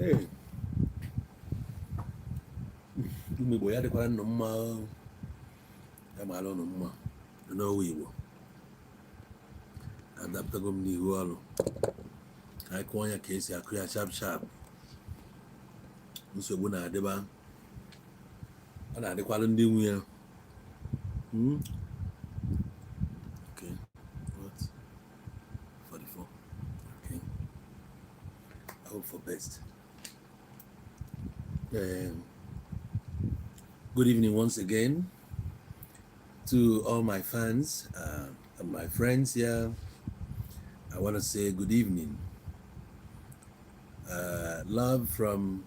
Hey, ụmụ Igbo, ya dịkwara nnụ mma, ya mara ụnụ mma n'ọwa Igbo. Adapụtago m n'ihu ọrụ ka anyị kụọ ya ka esi akụ ya sharp sharp. Nsogbu na-adịba, ọ na-adịkwalụ ndị nwe ya. Okay, what? 44. Okay, I hope for best. Good evening once again to all my fans and my friends here. I want to say good evening. Love from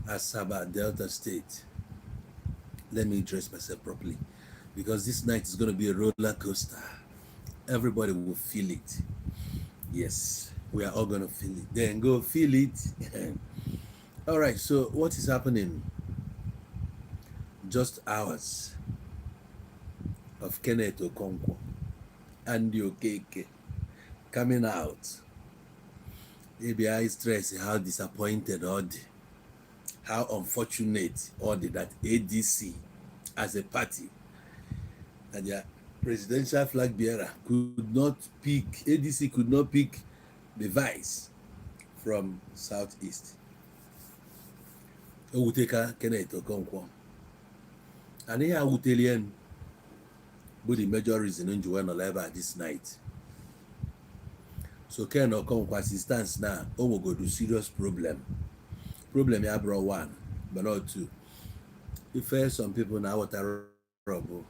Asaba, Delta State. Let me dress myself properly because this night is going to be a roller coaster. Everybody will feel it. Yes, we are all going to feel it. Then go feel it. All right, so what is happening? Just hours of Kenneth Okonkwo and Okeke coming out. Maybe I stress how disappointed or how unfortunate or that ADC as a party and their presidential flag bearer could not pick, ADC could not pick the vice from Southeast. O wuteka Kenneth Okonkwo, and ihe awutelie bụ the major reason m ji wee nọrọ ebe a this night. So Ken Okonkwo, as it stands now, o nwegodu serious problem. Problem ya bụrụ one but not two. Ife some people na-aghọtara bụ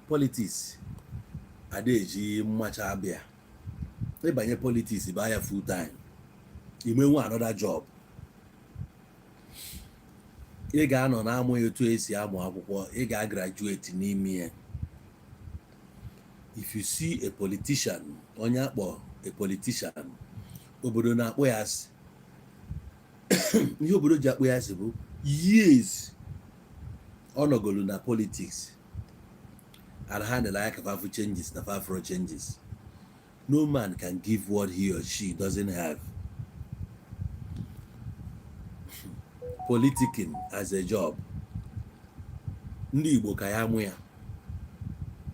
politics ada eji mmacha abịa. Ịbanye politics baa ya full time, imenwe another job. Ị ga-anọ na-amụ etu esi amụ akwụkwọ, ị ga-graduate n'ime ya. If you see a politician, onye akpọ a politician, obodo na-akpọ ya asị. Ihe obodo ji akpọ ya asị bụ years ọ nọgolu na politics and ha nere anya ka fafụ changes na fafụrụ changes. No man can give what he or she doesn't have. Politicking as a job, ndị Igbo ka ya mụ ya.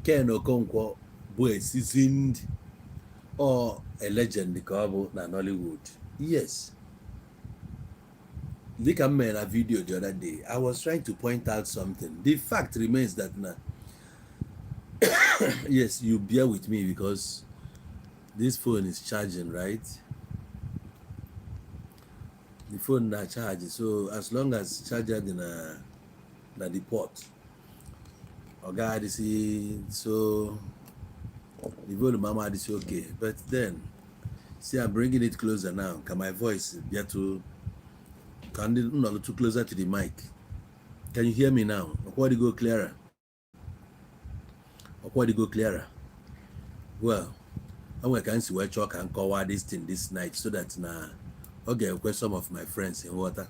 Ken Okonkwo bụ a seasoned or a legend ka ọ bụ na Nollywood. Yes, dịka m mere na video the other day, I was trying to point out something. The fact remains that na, yes, you bear with me because this phone is charging, right? The phone na charge, so as long as charger dị na the port, ọ gaghị adịsị. So the volume ama adịsị okay, but then see, I'm bringing it closer now. Ka my voice bịa to ka ndị nọrọ too closer to the mic. Can you hear me now? Ọkwa go clearer? Ọkwa go clearer? Well, o nwere ka m si wee chọọ ka m kọwaa this thing this night so that na ọ ga-ekwe some of my friends nghọta.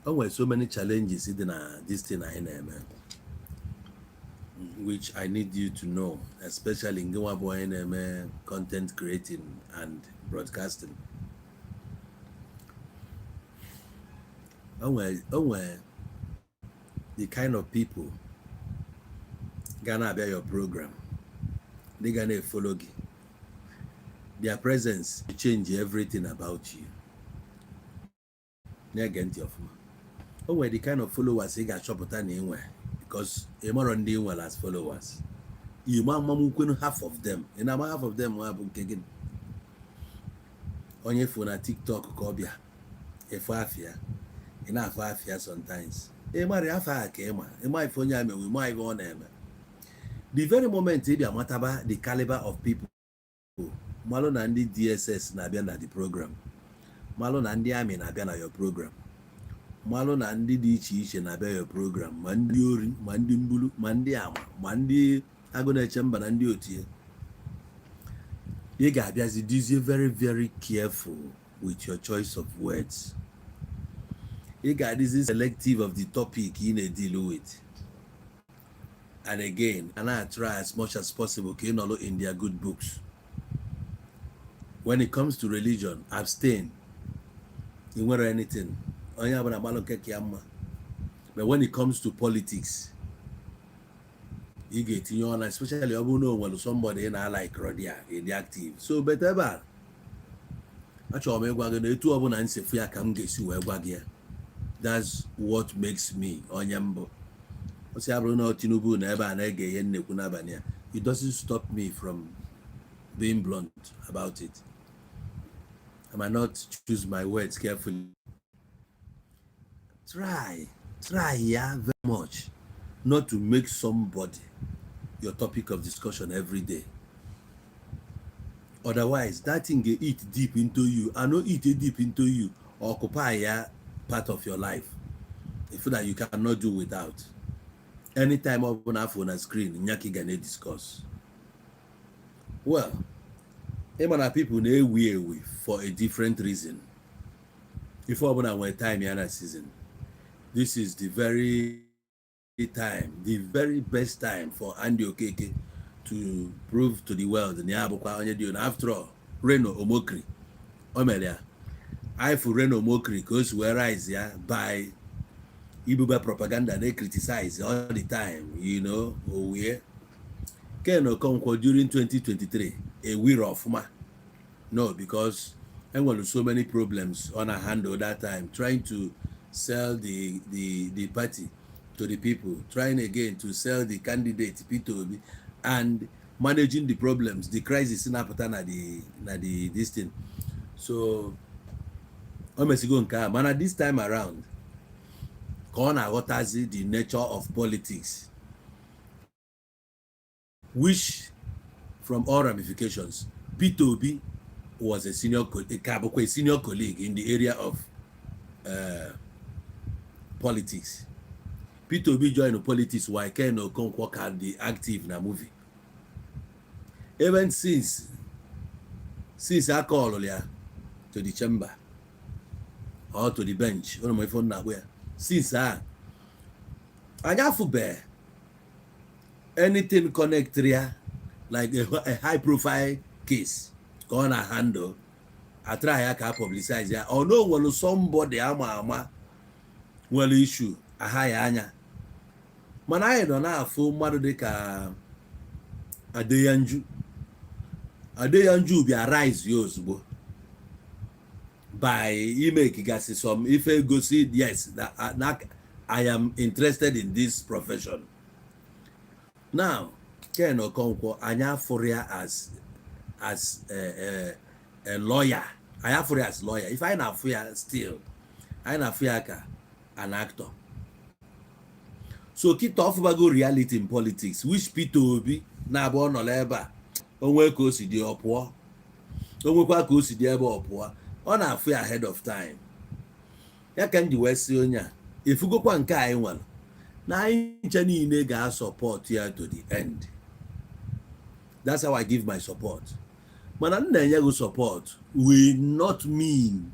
O nwere so many challenges dị na this thing anyị na-eme, which I need you to know, especially ngị nwa bụ onye na-eme content creating and broadcasting. O nwere the kind of people ga na-abịa your program, ndị ga na-efollow gị. Their presence change everything about you. Na-ege ntị ọfụma. O nwere the kind of followers ị ga-achọpụta na ị nwere, because ị marọ ndị ị nwere as followers. Ị ma amamụkwenu half of them. Ị na-ama half of them nwa bụ nke gị. Onye fụ na TikTok ka ọ bịa efu afịa, ị na-afụ afịa sometimes, ị mara afọ a ka ị ma, ịma ife onye a menwe, ịma ife ọ na-eme. The very moment ị bịa mataba the caliber of people, malụ na ndị DSS na-abịa na the program, malụ na ndị army na-abịa na your program, malụ na ndị dị iche iche na-abịa your program, ma ndị ori, ma ndị mbulu, ma ndị ama, ma ndị agụ na-eche mba na ndị otu ya, ị ga-abịazi dizie very very careful with your choice of words. Ị ga-adịzi selective of the topic ị na-deal with. And again, and I try as much as possible ka ị nọrọ in their good books. When it comes to religion, abstain. Ị nwere anything, onye ọbụla gbalụ nke ka ya mma. But when it comes to politics, ị ga-etinye ọna, especially ọ bụrụ na o nwere somebody ị na-alike ya, ịdị active. So, but ebe a achọrọ m ịgwa gị na etu ọbụla nsefu ya ka m ga-esi wee gwa gị ya. That's what makes me onye mbụ. O si abụrụ na Tinubu na ebe a na-ege ihe nnekwu n'abalị a, it doesn't stop me from being blunt about it. I might not choose my words carefully. Try, try ya very much not to make somebody your topic of discussion every day. Otherwise, that thing get eat deep into you and no eat deep into you, occupy ya part of your life. If that you cannot do without. Anytime open phone na screen, nya ka ị ga na-discuss. Well, ịma na people na-ewi ewi for a different reason. Ife ọbụla nwere time ya na season. This is the very time, the very best time for Andy Okeke to prove to the world na ya bụkwa onye dị. After all, Reno Omokri o mere ya. Anyị fụ Reno Omokri ka o si wee rise ya by ibube propaganda na criticize all the time. Owie Ken Okonkwo during 2023 ewiro ọfụma? No, because enwere so many problems ọ na handle that time, trying to sell the party to the people, trying again to sell the candidate Peter Obi, and managing the problems, the crisis na-apụta na the this thing. So o mesigo nke a, mana this time around ka ọ na-aghọtazi the nature of politics, which from all ramifications, Peter Obi was a senior ka bụkwa a senior colleague in the area of politics. Peter Obi joined politics while Ken Okonkwo ka dị active na movie. Even since a called ya to the chamber or to the bench, ụnụ ma ife na-akpụ ya, since a anyị afụbe anything connect ya like a high profile case ka ọ na handle atara ya ka a publicize ya. Ọ na o nwere somebody ama ama nwere issue aha ya anya, mana anyị nọ na-afụ mmadụ dịka Adeyanju. Adeyanju bịa rise ya ozugbo by ime gasị some ife gosi, yes, that I am interested in this profession. Now, Ken Okonkwo, anyị afụrụ ya as a lawyer. Anyị afụrụ ya as lawyer. If anyị na-afụ ya still, anyị na-afụ ya ka an actor. So kịta ọfụbago reality in politics, which Peter Obi na-abụ ọ nọrọ ebe a, onwe ka o si dị ọ pụọ, o nwekwa ka o si dị ebe ọ pụọ, ọ na-afụ ya ahead of time. Ya ka m ji wee sị onye a efugokwa nke anyị nwere na anyị nche niile ga-asupport ya to the end. That's how I give my support. Mana m na-enye gị support will not mean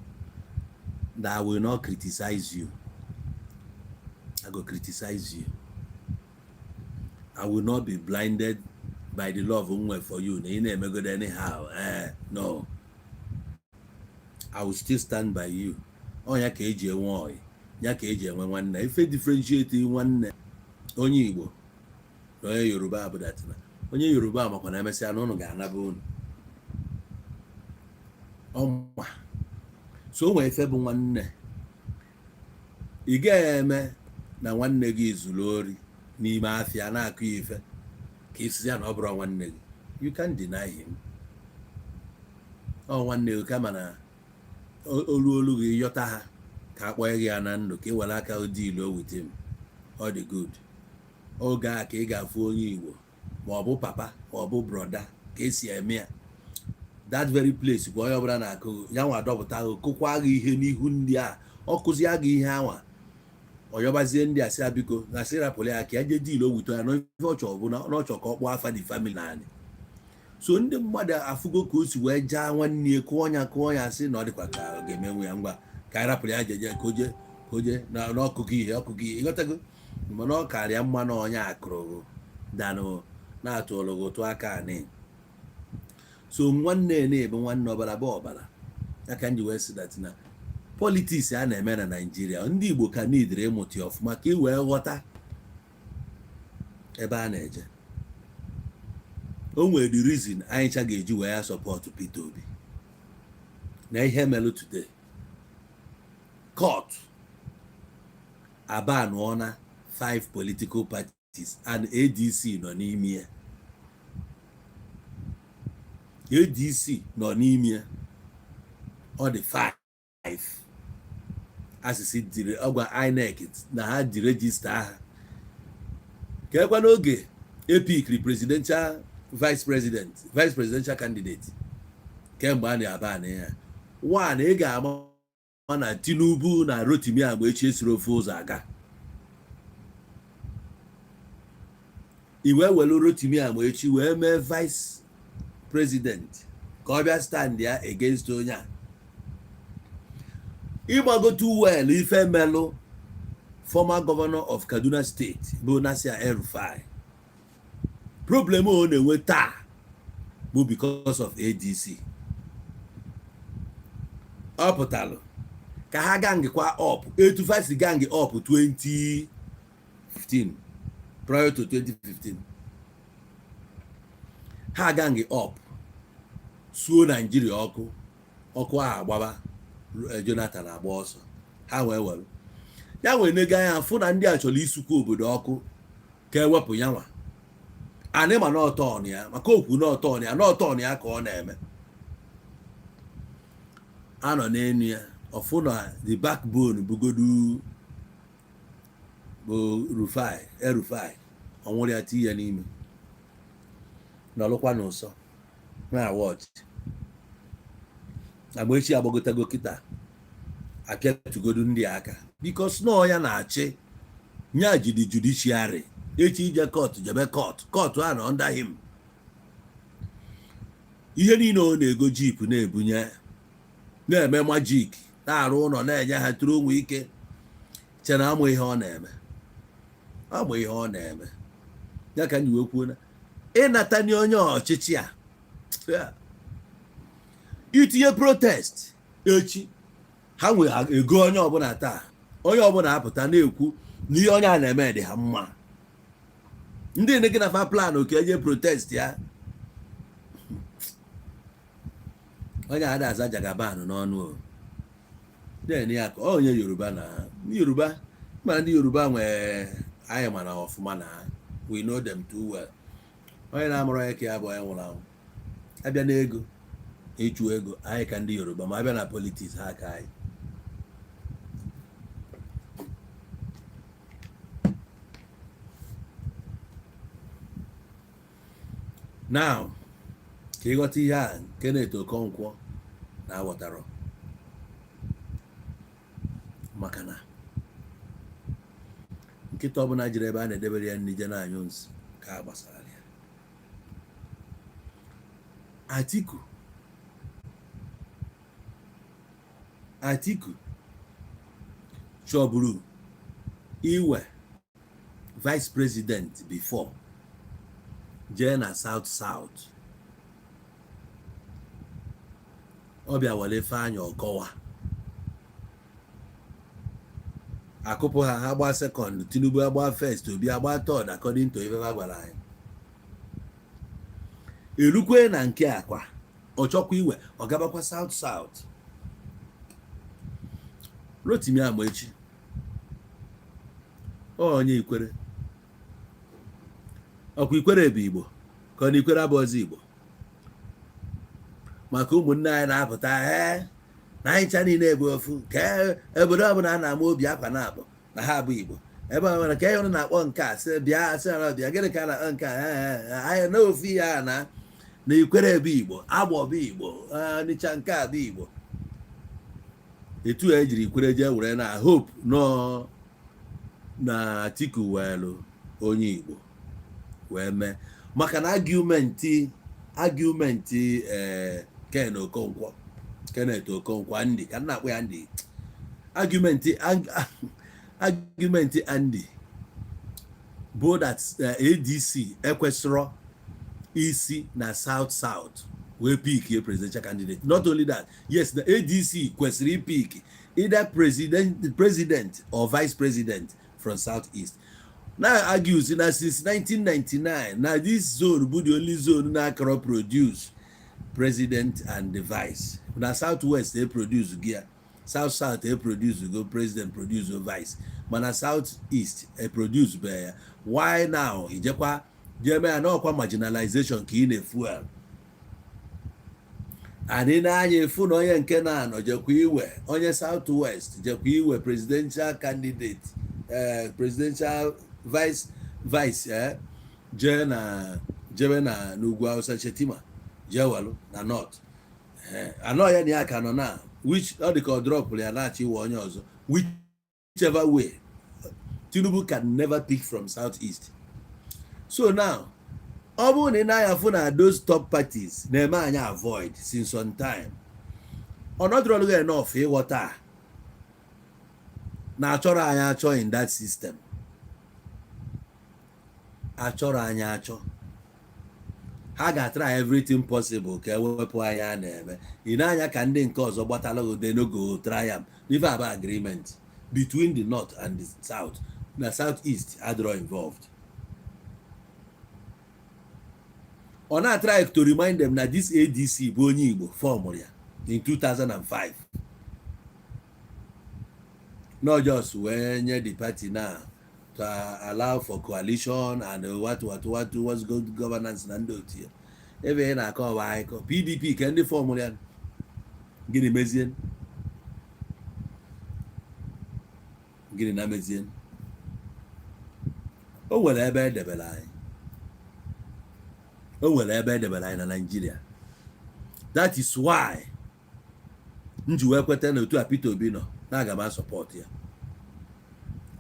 that I will not criticize you. I go criticize you. I will not be blinded by the love m nwere for you na ị na-emegodo anyhow. No, I will still stand by you. Ọ ya ka eji enwe ọyị, ya ka eji enwe nwanne. Ife differentiate nwanne onye Igbo na onye Yoruba bụ that na onye Yoruba makwa na emesịa na ụnụ ga-anaba unu ọma. So o nwere ife bụ nwanne. Ị gaghị eme na nwanne gị zuru ori n'ime afịa na-akụ ya ife ka isi ya na ọ bụrụ nwanne gị. You can deny him ọ nwanne gị, kama na olu olu gị yọta ha ka a kpọọ gị ya na ndụ ka ị were aka deal with him. Ọ dị good. Oge a ka ị ga-afụ onye Igbo, ma ọ bụ papa, ma ọ bụ brother, ka esi eme ya. That very place bụ onye ọbụla na-akụ ya nwa dọpụta gị, kụkwa gị ihe n'ihu ndị a. Ọ kụzie gị ihe anwa, ọyọbazie ndị a sị ya biko na sị rapụrụ ya ka ya jee deal owuto ya n'ife ọ chọrọ, bụ na ọ chọrọ ka ọ kpọọ afa the family naanị. So ndị mmadụ afụgo ka o si wee jaa nwanne ya, kụọ ya, kụọ ya, sị na ọ dịkwa ka ọ ga-emenwu ya. Ngwa, ka anyị rapụrụ ya jeje ka o jee, ka o jee n'ọkụkọ ihe ọkụkọ ihe. Ịghọtago? Mana ọ karịa mma na onye akụrụ danụ na-atụrụ gị ụtụ aka anị. So nwanne na-ebu nwanne, ọbara bụ ọbara. Ya ka m ji wee sị that na Politics a na-eme na Naijiria, ndị Igbo ka nidiri ịmụta ya ọfụma ka ị wee ghọta ebe a na-eje. O nwere the reason anyị cha ga-eji wee ya support Peter Obi na ihe melụ today. Court abanụọna five political parties and ADC nọ n'ime ya. ADC nọ n'ime ya. Ọ dị five asịsị dịrị ọgwa INEC na ha ji register ha ka ekwe n'oge epikiri presidential, vice president, vice presidential candidate kemgbe a na-aba na ya. One, ị ga-ama na Tinubu na Rotimi Amaechi esiri ofe ụzọ aga. I wee welu Rotimi Amaechi wee mee vice president ka ọ bịa stand ya against onye a. Ịgbagotu well, ife melụ former governor of Kaduna State bụ Nasir El-Rufai, problem ọ na-enwe taa bụ because of ADC. Ọ pụtalụ ka ha gangkwa up etu fa si gang up 2015, prior to 2015 ha gang up suo Naijiria ọkụ, ọkụ ahụ agbaba, Jonathan agba ọsọ. Ha wee were ya wee nego anya fụ na ndị a chọrọ isukwa obodo ọkụ ka ewepụ ya nwa anị ma n'ọtọn ya, maka okwu n'ọtọn ya, n'ọtọn ya ka ọ na-eme anọ n'enu ya. Ọfụ na the backbone bugodu bụ Rufai, El-Rufai ọnwụrụ ya ti ya n'ime nọlụkwa n'ụsọ na wọchị. Agba echi agbagotego kịta apịatugodu ndị aka because nọọ ya na-achị nya jidi judiciary. Echi ije court, jebe court, court a nọ under him. Ihe niile ọ na-ego jeep na-ebunye, na-eme magic, na-arụ ụlọ, na-enye ha tụrụ onwe ike chere amụ ihe ọ na-eme, amụ ihe ọ na-eme ya. Ka anyị wee kwuo na ịnatani onye ọchịchị a ya, itinye protest echi, ha nwe ego. Onye ọbụla taa, onye ọbụla apụta na-ekwu na ihe onye a na-eme dị ha mma. Ndị na gị na fa plan ka eje protest ya, onye a na-aza Jagaban n'ọnụ o na-enye ya ka onye Yoruba na ndị Yoruba. Mana ndị Yoruba nwee anyị mara ọfụma na we know them too well. Onye na-amụrụ ya ka ya bụ onye nwụrụ anwụ. Abịa n'ego, ịchụ ego, anyị ka ndị Yoruba. Ma abịa na politics, ha ka anyị. Now, ka ịghọta ihe a Kenneth Okonkwo na-aghọtara, maka na nkịta ọbụla jiri ebe a na-edebere ya nri je na-anyụ nsị ka a gbasara ya. Atiku chọburu iwe vice president before jee na South South. Ọ bịa were Ifeanyị Ọkọwa akụpụ ha, ha gbaa second, Tinubu agba first, Obi agba third, according to ife ha gwara anyị. Erukwe na nke akwa ọ chọkwa iwe, ọ gabakwa South South. Rotimi Amaechi, onye Ikwere, ọkwa Ikwere bụ Igbo ka ọ na Ikwere abụọzi Igbo, maka ụmụnne anyị na-apụta ee na anyị ncha niile bụ ofu ka obodo ọbụla a na-ama obi akwa na-abụ na ha bụ Igbo. Ebe ọ bụla ka ihe na-akpọ nke a sị bịa, sị na bịa, gịnị ka a na-akpọ nke a? Anyị na ofu ihe a na Ikwere bụ Igbo, Agbọ bụ Igbo, Ọnịcha nke a bụ Igbo. Etu a ejiri Ikwere jee were na hope nọ na Atiku welu onye Igbo wee mee, maka na argument ee Ken Okonkwo, Kenneth Okonkwo, Andy ka m na-akpọ ya, Andy, argument Andy bụ that ADC ekwesịrọ isi na South South wee pick a presidential candidate. Not only that, yes, the ADC kwesịrị ipick Either president or vice president from Southeast. Now argues na since 1999 na this zone bụ the only zone na-akọrọ produce president and the vice. Na Southwest e produce gị ya, South South e produce go president, produce go vice, mana South East e produce be ya. Why now ijekwa jee mee ya n'ọkwa marginalization ka ị na-efuel? Anyị na-anya efu na onye nke na-anọ jekwa iwe onye South West, jekwa iwe presidential candidate, presidential vice, jee na jebe na n'ugwu Hausa, Shetima jee welu na North, anọ ya na ya ka nọ na which ọ dị ka ọ dropụrụ ya na-achọ iwe onye ọzọ. Whichever way, Tinubu can never pick from South East. So now, ọ bụrụ na ị na-anya fụ na those top parties na-eme anyị avoid since some time, ọ nọdụrọlụ enough ịghọta na achọrọ anyị achọ in that system. Achọrọ anyị achọ. Ha ga-try everything possible ka ewepụ anyị a na-eme. Ị na-anya ka ndị nke ọzọ gbatalụ, they no go try am. Ife aba agreement between the North and the South na South East adịrọ involved. Ọ na-try to remind them na this ADC bụ onye Igbo formụrụ ya in 2005, not just wee nye the party now to allow for coalition and what what's good governance na ndị otu ya. Ebe ị na-akọ ọwa akụkọ PDP ka ndị formụrụ ya, gịnị mezie? Gịnị na mezie? O nwere ebe edebere anyị, o nwere ebe edebere anyị na Naịjirịa. That is why m ji wee kweta na otu a Peter Obi nọ na aga m support ya,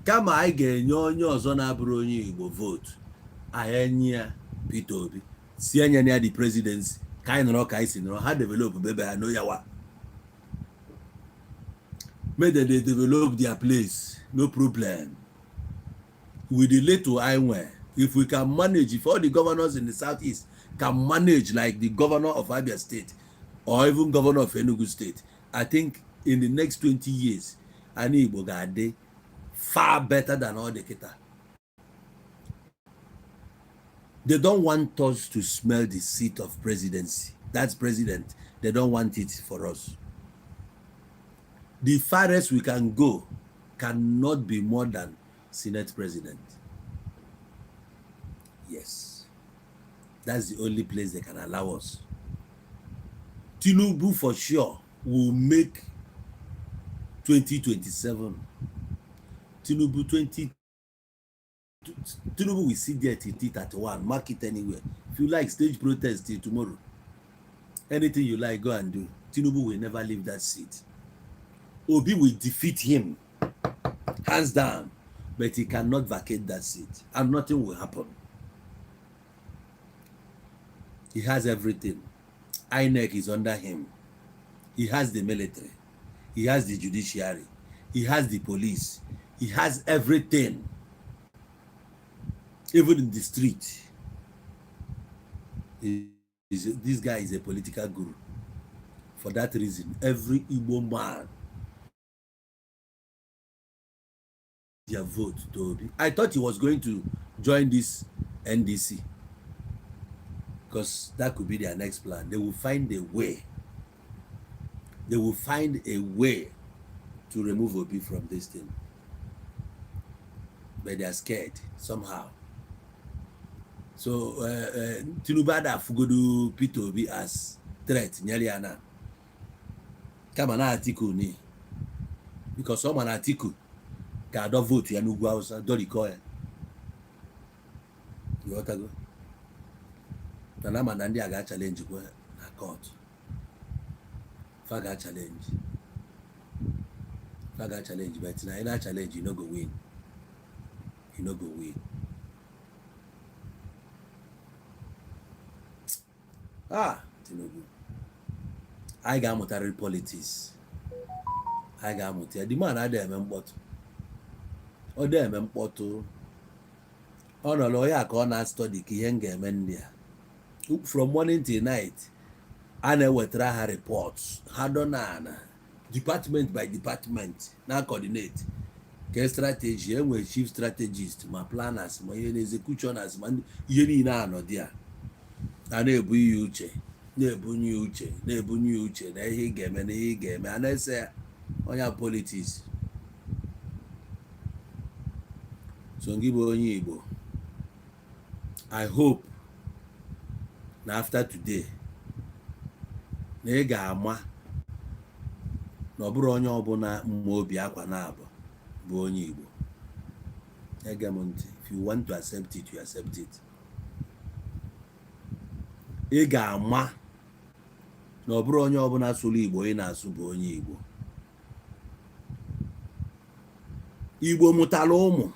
kama anyị ga-enye onye ọzọ na-abụrụ onye Igbo vote. Anyị enye ya Peter Obi, si enye ya the presidency, ka anyị nọrọ ka anyị si nọrọ. Ha develop bebe ha n'oyawa. Make them dey develop their place, no problem. With the little anyị nwere, if we can manage, if all the governors in the Southeast can manage like the governor of Abia State or even governor of Enugu State, I think in the next 20 years anyị Igbo ga-adị far better than all the kita. They don't want us to smell the seat of presidency. That's president. They don't want it for us. The farthest we can go cannot be more than Senate president. Yes, that's the only place they can allow us. Tinubu for sure will make 2027. Tinubu 20 Tinubu will sit there till 2031. Mark it anywhere. If you like, stage protest till tomorrow. Anything you like, go and do. Tinubu will never leave that seat. Obi will defeat him hands down, but he cannot vacate that seat and nothing will happen. He has everything. INEC is under him. He has the military, he has the judiciary, he has the police, he has everything. Even in the street, this guy is a political guru. For that reason, every Igbo man their vote to Obi. I thought he was going to join this NDC because that could be their next plan. They will find a way. They will find a way to remove Obi from this thing. But they are scared somehow. So Tinubu ada afụgodu Peter Obi as threat nyere ya na kama na Atiku ni, because ọ ma na Atiku ga-adọ vote ya n'ugwu Hausa dọrikọ ya. Ịghọtago? Mana ama na ndị a ga-achallenge kwa na court. Fa ga-achallenge, fa ga-achallenge, but na ị na-achallenge, you no go win, you no go win. Ah, Tinubu, anyị ga-amụtarịrị politics. Anyị ga-amụta ya. The man adịghị eme mkpọtụ, ọ dị eme mkpọtụ. Ọ nọrọ ya ka ọ na-study ka ihe m ga-eme ndị a. From morning till night, a na-ewetara ha reports. Ha dọ na ana Department by department na coordinate ke strategy. Enwere chief strategist, ma planners, ma ihe na executioners, ma ihe niile anọ dị a. A na-ebu ya uche, na-ebunye ya uche, na-ebunye ya uche na ihe ị ga-eme na ihe ị ga-eme. A na-ese ya onye politics. So gị bụ onye Igbo, I hope na after today na ị ga-ama na ọ bụrụ onye ọbụla mma obi akwa na-abụ bụ onye Igbo. Ege m ntị, if you want to accept it, you accept it. Ị ga-ama na ọ bụrụ onye ọbụla sụrụ Igbo ị na-asụ bụ onye Igbo. Igbo mụtara ụmụ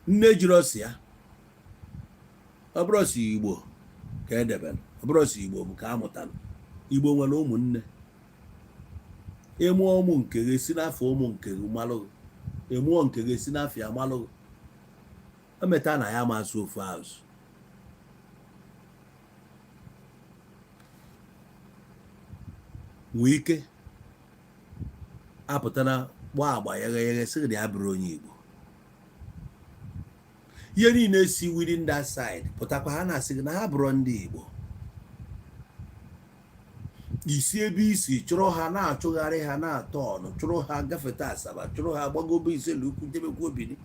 nne jiri ọsị ya. Ọ bụrụ ọsị Igbo ka edebere, ọ bụrụ ọsị Igbo bụ ka a mụtara. Igbo nwere ụmụnne. Ịmụọ ụmụ nke gị, si n'afọ ụmụ nke gị malụ gị. Ịmụọ nke gị, si n'afọ ya malụ gị. Emeta na ya ma asụ ofu asụ. Nwee ike apụtara gbaa agba yeghe yeghe, sị na ya bụrụ onye Igbo. Ihe niile si within that side pụtakwa, ha na-asị gị na ha bụrụ ndị Igbo. Isi ebe isi chụrụ ha, na-achụgharị ha, na-atọ ọnụ, chụrụ ha gafeta Asaba, chụrụ ha gbagobe Iselu Ukwu, jebekwa Bini.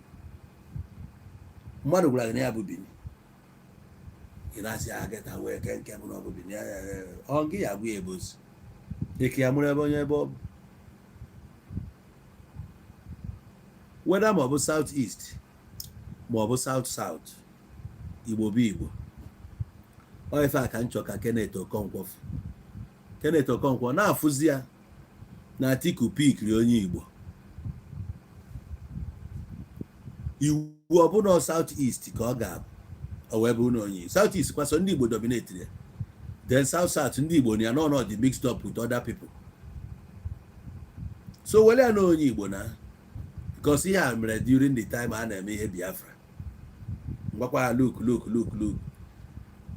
Mmadụ gwara gị na ya bụ Bini, ị na-asị ya geta wee ke nke bụ na ọ bụ Bini. Ọ gị ya agwa ya ebe osi eke ya mụrụ ebe onye ebe ọ bụ, whether ma ọ bụ South East ma ọ bụ South South, Igbo bụ Igbo. Ọ ife a ka m chọ ka Kenneth Okonkwo fụ. Kenneth Okonkwo na-afụzi ya na Atiku pikiri onye Igbo. Iwu ọbụla South East ka ọ ga-abụ, ọ wee bụrụ na onye South East kwaso ndị Igbo dominate ya. Then South South, ndị Igbo na ya nọ nọ dị mixed up with other people. So were ya na onye Igbo na because ihe a mere during the time a na-eme ihe Biafra. Ngwakwa ya, look, look, look, look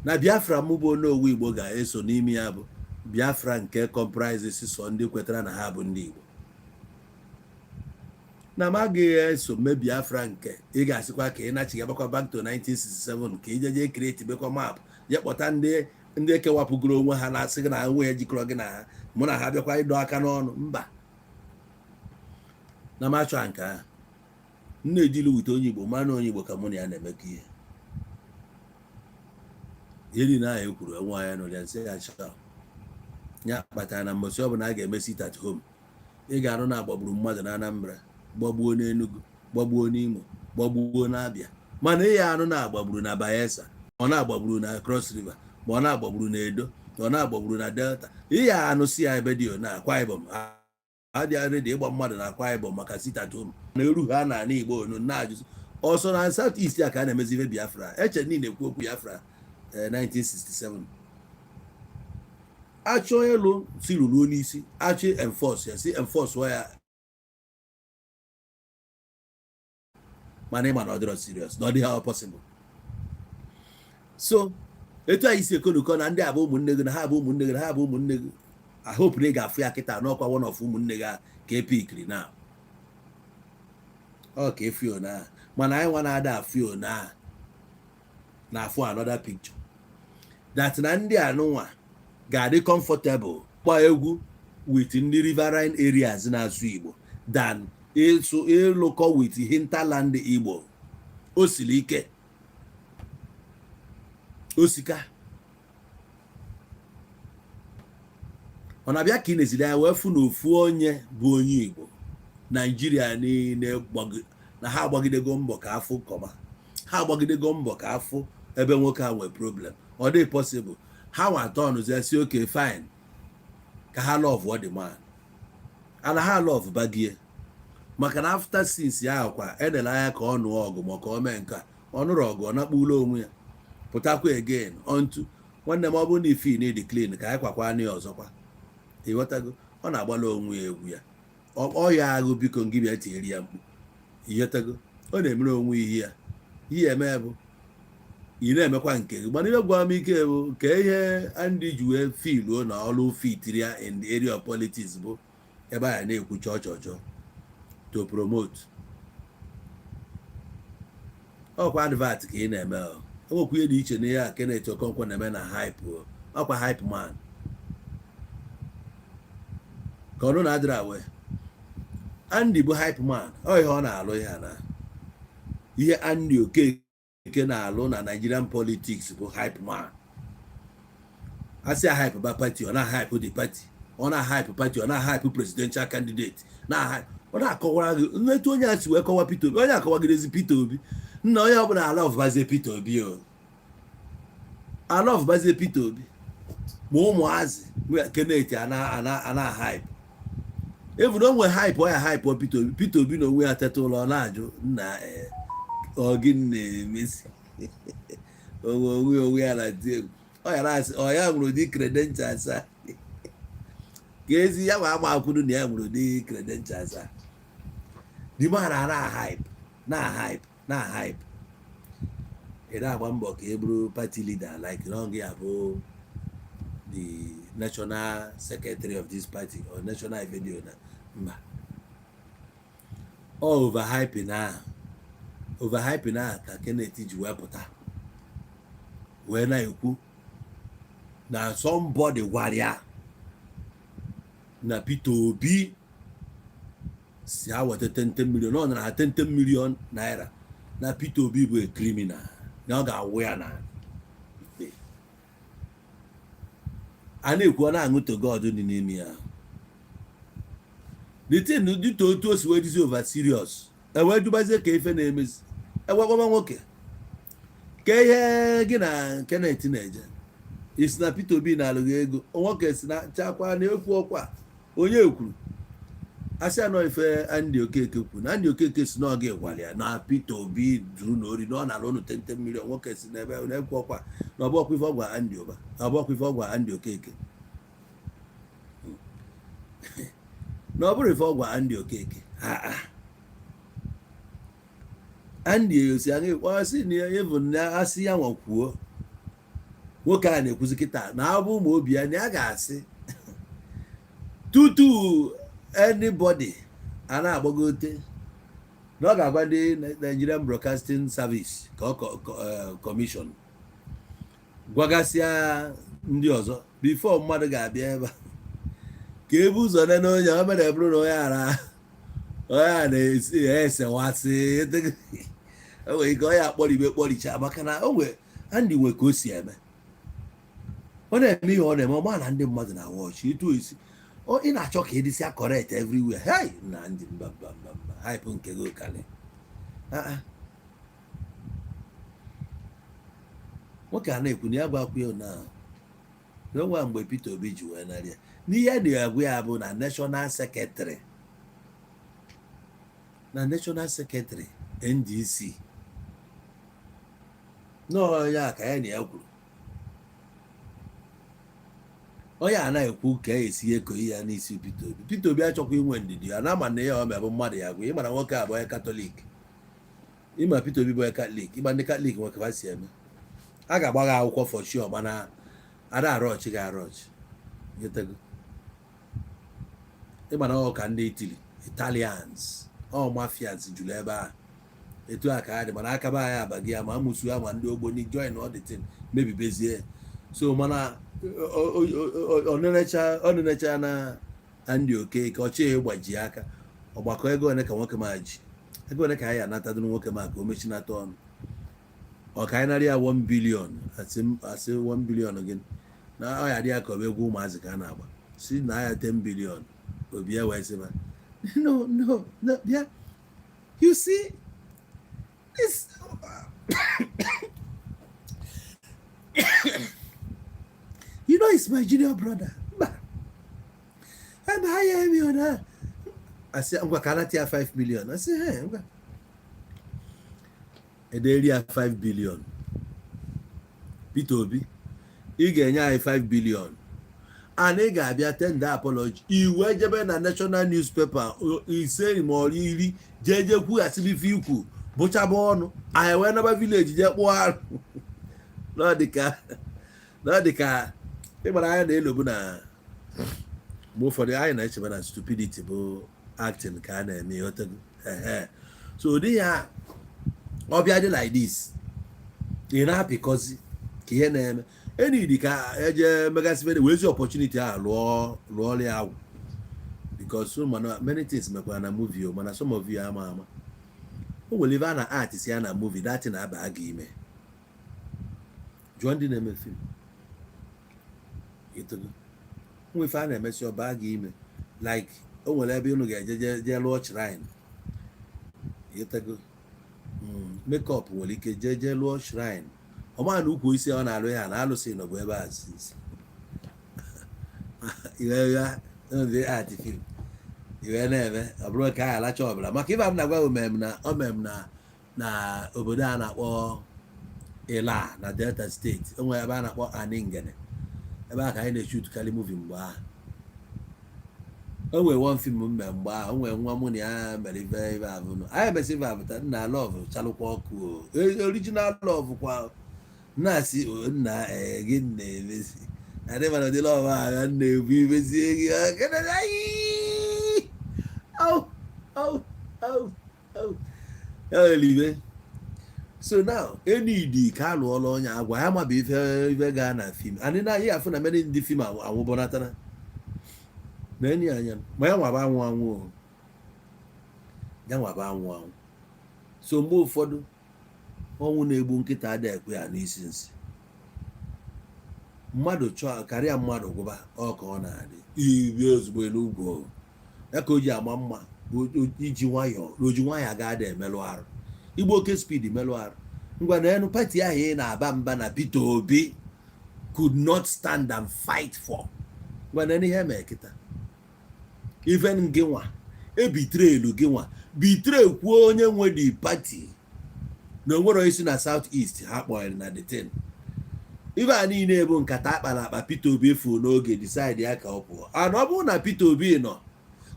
na Biafra mụ bụ onowu Igbo ga-eso n'ime ya bụ Biafra nke comprises sọ ndị kwetara na ha bụ ndị Igbo. Na m agaghị eso mee Biafra nke ị ga-asịkwa ka ị nachigabakwa back to 1967, ka ijeje create bekwa map, je kpọta ndị ekewapụgoro onwe ha, na-asị gị na onwe ya jikọrọ gị na ha, mụ na ha bịakwa ịdọ aka n'ọnụ. Mba, na m achọ nke ahụ. M na-ejili wute onye Igbo, mara na onye Igbo ka mụ na ya na-emekọ ihe. Ihe niile ahụ e kwuru, enwe anya nụrụ ya, nsị ya chọọ ya kpatara na mbọsị ọbụla a ga-eme sit at home, ị ga-anụ na agbagburu mmadụ na Anambra, gbagbuo n'Enugu, gbagbuo n'Imo, gbagbuo n'Abịa, mana ị ya anụ na agbagburu na Bayelsa, ọ na-agbagburu na Cross River, ma ọ na-agbagburu na Edo, ọ na-agbagburu na Delta. Ị ya anụ si ya ebe dị na Akwa Ibom adịghị ready ịgba mmadụ na Akwa Ibom maka sit at home na eru ha na ala Igbo. Onu na-ajụzi ọsọ na South East a ka a na-emezi ife Biafra. Eche niile ekwu okwu Biafra 1967, achọ elu si ruruo n'isi, achọ enforce ya, si enforce ya, mana ịma na ọ dịrọ serious, na ọ dịghị possible. So etu anyị si ekonukọ na ndị a bụ ụmụnne gị, na ha bụ ụmụnne gị, na ha bụ ụmụnne gị, I hope na ị ga-afụ ya kịta n'ọkwa one of ụmụnne gị ka epikiri na ọ ka efio na. Mana anyị nwa na-ada afio na na-afụ another picture that na ndị anụnwa ga-adị comfortable kpọọ egwu with ndị riverine areas na-asụ Igbo than ịsụ ịlụkọ with hinterland Igbo. O siri ike osika ọ na-abịa ka ị na-eziri anya wee fụ na ofu onye bụ onye Igbo Naijiria niile na ha agbagidego mbọ ka afụ kọma, ha agbagidego mbọ ka afụ ebe nwoke a nwee problem. Ọ dị possible ha nwa tọnụzie si okay, fine, ka ha love the man ana ha love bagie, maka na after since ya kwa enele anya ka ọ nụọ ọgụ ma ka ọ mee nke a, ọ nụrụ ọgụ, ọ nakpula onwe ya, pụtakwa again onto nwanne m. Ọ bụrụ na ife dị clean ka anyị kwakwa anụ ya ọzọkwa, ịghọtago? Ọ na-agbala onwe ya egwu ya ọ ya agụ, biko ngị bịa tinyere ya mkpu, ịghọtago? Ọ na-emere onwe ihe ya ihe eme bụ Ị na-emekwa nke gị, mana ihe gwara m ike bụ ka ihe Andy ji wee filuo na ọrụ fitiri ya in the area of politics bụ ebe a na-ekwu chọọ chọọ chọọ to promote. Ọkwa advert ka ị na-eme. O nwekwa ihe dị iche na ihe a Kenneth Okonkwo na-eme na hype. O ọkwa hype man ka ọnụ na-adịrị awe. Andy bụ hype man. Ọ ihe ọ na-alụ, ihe a na ihe Andy Okeke na-alụ na Nigerian politics bụ hype man. Asị ya hype ba party, ọ na-hype the party, ọ na-hype party, ọ na-hype presidential candidate, na-hype. Ọ na-akọwara gị nnetu onye a si wee kọwa Peter Obi. Onye akọwagidezi Peter Obi, nna, onye ọbụla ala ọfụbazie Peter Obi, o ala ọfụbazie Peter Obi, ma ụmụazị Kenneth ana hype. Even o nwe hype, ọ ya hype Peter Obi. Peter Obi na onwe ya teta ụlọ, ọ na-ajụ, nna, ọ gịnị na-emesi onwe onwe onwe ya na tie egwu? Ọ ya na-asị ọ ya nwere ụdị credentials a ka ezi ya ma ama akwụrụ na ya nwere ụdị credentials a. The man na hype, na hype, na hype. Ị na-agba mbọ ka ị bụrụ party leader, like na ọ gị abụ the national secretary of this party or national video na mba. Ọ overhyping ahụ, overhyping ahụ ka Kenneth ji wee pụta wee na-ekwu na somebody gwara ya na Peter Obi si ha weta 10 million, ọ nara ha 10 million naira, na Peter Obi bụ a criminal, na ọ ga-awụ ya na ikpe. A na-ekwu, ọ na-aṅụ to God dị n'ime ya. The thing dịta otu o si wee dizi over serious, ewee dubazie ka ife na-emezi, ewee kpọba nwoke ka ihe gị na Kenneth na-eje isi na Peter Obi na-alụghị ego. Nwoke si na chakwa na ekwu ọkwa onye kwuru asị anọ ife Andy Okeke kwuru na Andy Okeke si na ọ ga-egwara ya na Peter Obi zuru na ori, na ọ nara ụnụ 10 million. Nwoke si n'ebe na-ekwu ọkwa na ọbọkwa ife ọgwa Andy Ụba, na ọbọkwa ife ọgwa Andy Okeke, na ọ bụrụ ife ọgwa Andy Okeke. Ah, Andy osi anya ọ sị na even na asị ya nwa kwuo. Nwoke a na-ekwuzi kịta na abụ ụmụ obi ya na ya ga-asị tutu anybody a na-agbagote na ọ ga-agwa ndị Nigerian Broadcasting Service ka ọ commission gwagasịa ndị ọzọ before mmadụ ga-abịa ebe a ka ebu ụzọ nene onye ọ mere bụrụ na onye ara onye a na-esi esewasị. O nwere ike onye akpọrọ kpọricha maka na o nwe Andy nwe ka o si eme. Ọ na-eme ihe ọ na-eme, ọ ma na ndị mmadụ na watch etu esi ị na-achọ ka ịdịsịa correct everywhere. Hey, na ndị mba mba mba mba hype nke gị ụkalị. Ah, ah. Nwoke a na-ekwu na ya gwakwa ya na n'onwe mgbe Peter Obi ji wee narị ya n'ihe a na-agwa ya bụ na national secretary, na national secretary NDC n'onye a ka ya na ya kwuru. Onye a na-ekwu ka esi eko ya n'isi Peter Obi. Peter Obi achọkwa inwe ndidi ya na ama na ya ọ bụ mmadụ ya gwa. Ịmara nwoke a bụ onye Katọlik, ịma Peter Obi bụ onye Katọlik, ịma ndị Katọlik nwe ka ha si eme. A ga-agba gị akwụkwọ for sure, mana ada arọchị gị arọchị. Getego? Ịma na ọ ka ndị Italy, Italians, ọ mafias juru ebe a. Etu a ka ha dị, mana akaba anyị abaghị ya ma amụsu ya ma ndị ogboni join all the thing mebibezie. So mana ọ nenecha na Andy Okeke ọchịghị gbaji aka ọgbakọ ego one ka nwoke ma ji ego one ka anyị anatadoro nwoke ma ka o mechinata ọnụ. Ọ ka anyị nara ya 1 billion, asị asị 1 billion gị na ọ ya dị ya ka ọ bụ egwu ụmụazị ka a na-agba. Si na ya 10 billion, obi ya wee sị ma no, no, no, bịa. You see this, you know, it's my junior brother. Mba, ebe ahịa emi na asị ngwa ka anata ya 5 million. Asị he ngwa ederi ya 5 billion. Peter Obi, ị ga-enye anyị 5 billion and ị ga-abịa tender apology. Iwe jebe na national newspaper ise ma ọ 10 jee jee kwughasịrị ife ikwu bụchaba ọnụ anyị wee naba village jee kpụọ arụ. Na ọ dị ka ịgbara anya na-elobu na mgbe ụfọdụ anyị na-echebe na stupidity bụ acting ka a na-eme, ịghọtago? Ehe, so ụdị ya ọbịa dị like this, ị na-apịkọzi ka ihe na-eme enidi ka eje megasị wezi opportunity a lụọ lụọrọ ya agwụ, because so mana many things mekwara na movie o, mana some of you ama ama o nwere ife a na art si ya na movie that na-aba gị ime. Jụọ ndị na-eme film itogo nwe ife a na-emesi ọba gị ime, like o nwere ebe unu ga-eje jee lụọ shrine, itogo makeup nwere ike jee jee lụọ shrine, ọma na ukwu isi ọ na-alụ ya na alụsị nọbụ ebe a since iwe ya ndị art film iwe na-eme. Ọ bụrụ ka a alacha ọbụla maka ife m na-agwa omem na omem na obodo a na-akpọ Ila na Delta Steeti, o nwere ebe a na-akpọ Aningene, ebe a ka anyị na-eshootukarị movie mgbe ahụ. O nwere one film m mere mgbe ahụ, o nwere nwa mụ na ya mere ife ife abụnụ anyị emesị ife abụta nna love chalụkwa ọkụ o original love kwa nna-asị o nna ee gị na-emesi adị mana ụdị love ahụ na-ebu imezie gị au au au au elibe. So now enidi ka a lụọla onye agwa ya mabụ ife ife gaa na film anyị na anyị afụ na many ndị film anwụbọnatara na enyi anya ma ya nwaba anwụ anwụ o ya nwaba anwụ anwụ. So mgbe ụfọdụ ọnwụ na-egbu nkịta adịghị ekwe ya n'isi nsị mmadụ chọọ karịa mmadụ gwụba ọ ka ọ na-adị ibi ozugbo elu ugwu ya ka o ji ama mma iji nwayọọ na oji nwayọọ ga-ada emelụ arụ igbu oke speed melụ arụ. Ngwa na enu party ahụ ị na-aba mba na Peter Obi could not stand and fight for. Ngwa na enu ihe mee kịta, even gị nwa ebitrelu gị nwa bitre kwuo onye nwe the party na onwere isi na South East ha kpọrọ na the thing. Ife a niile bụ nkata akpara akpa. Peter Obi efu n'oge decide ya ka ọ pụọ ana ọ bụrụ na Peter Obi nọ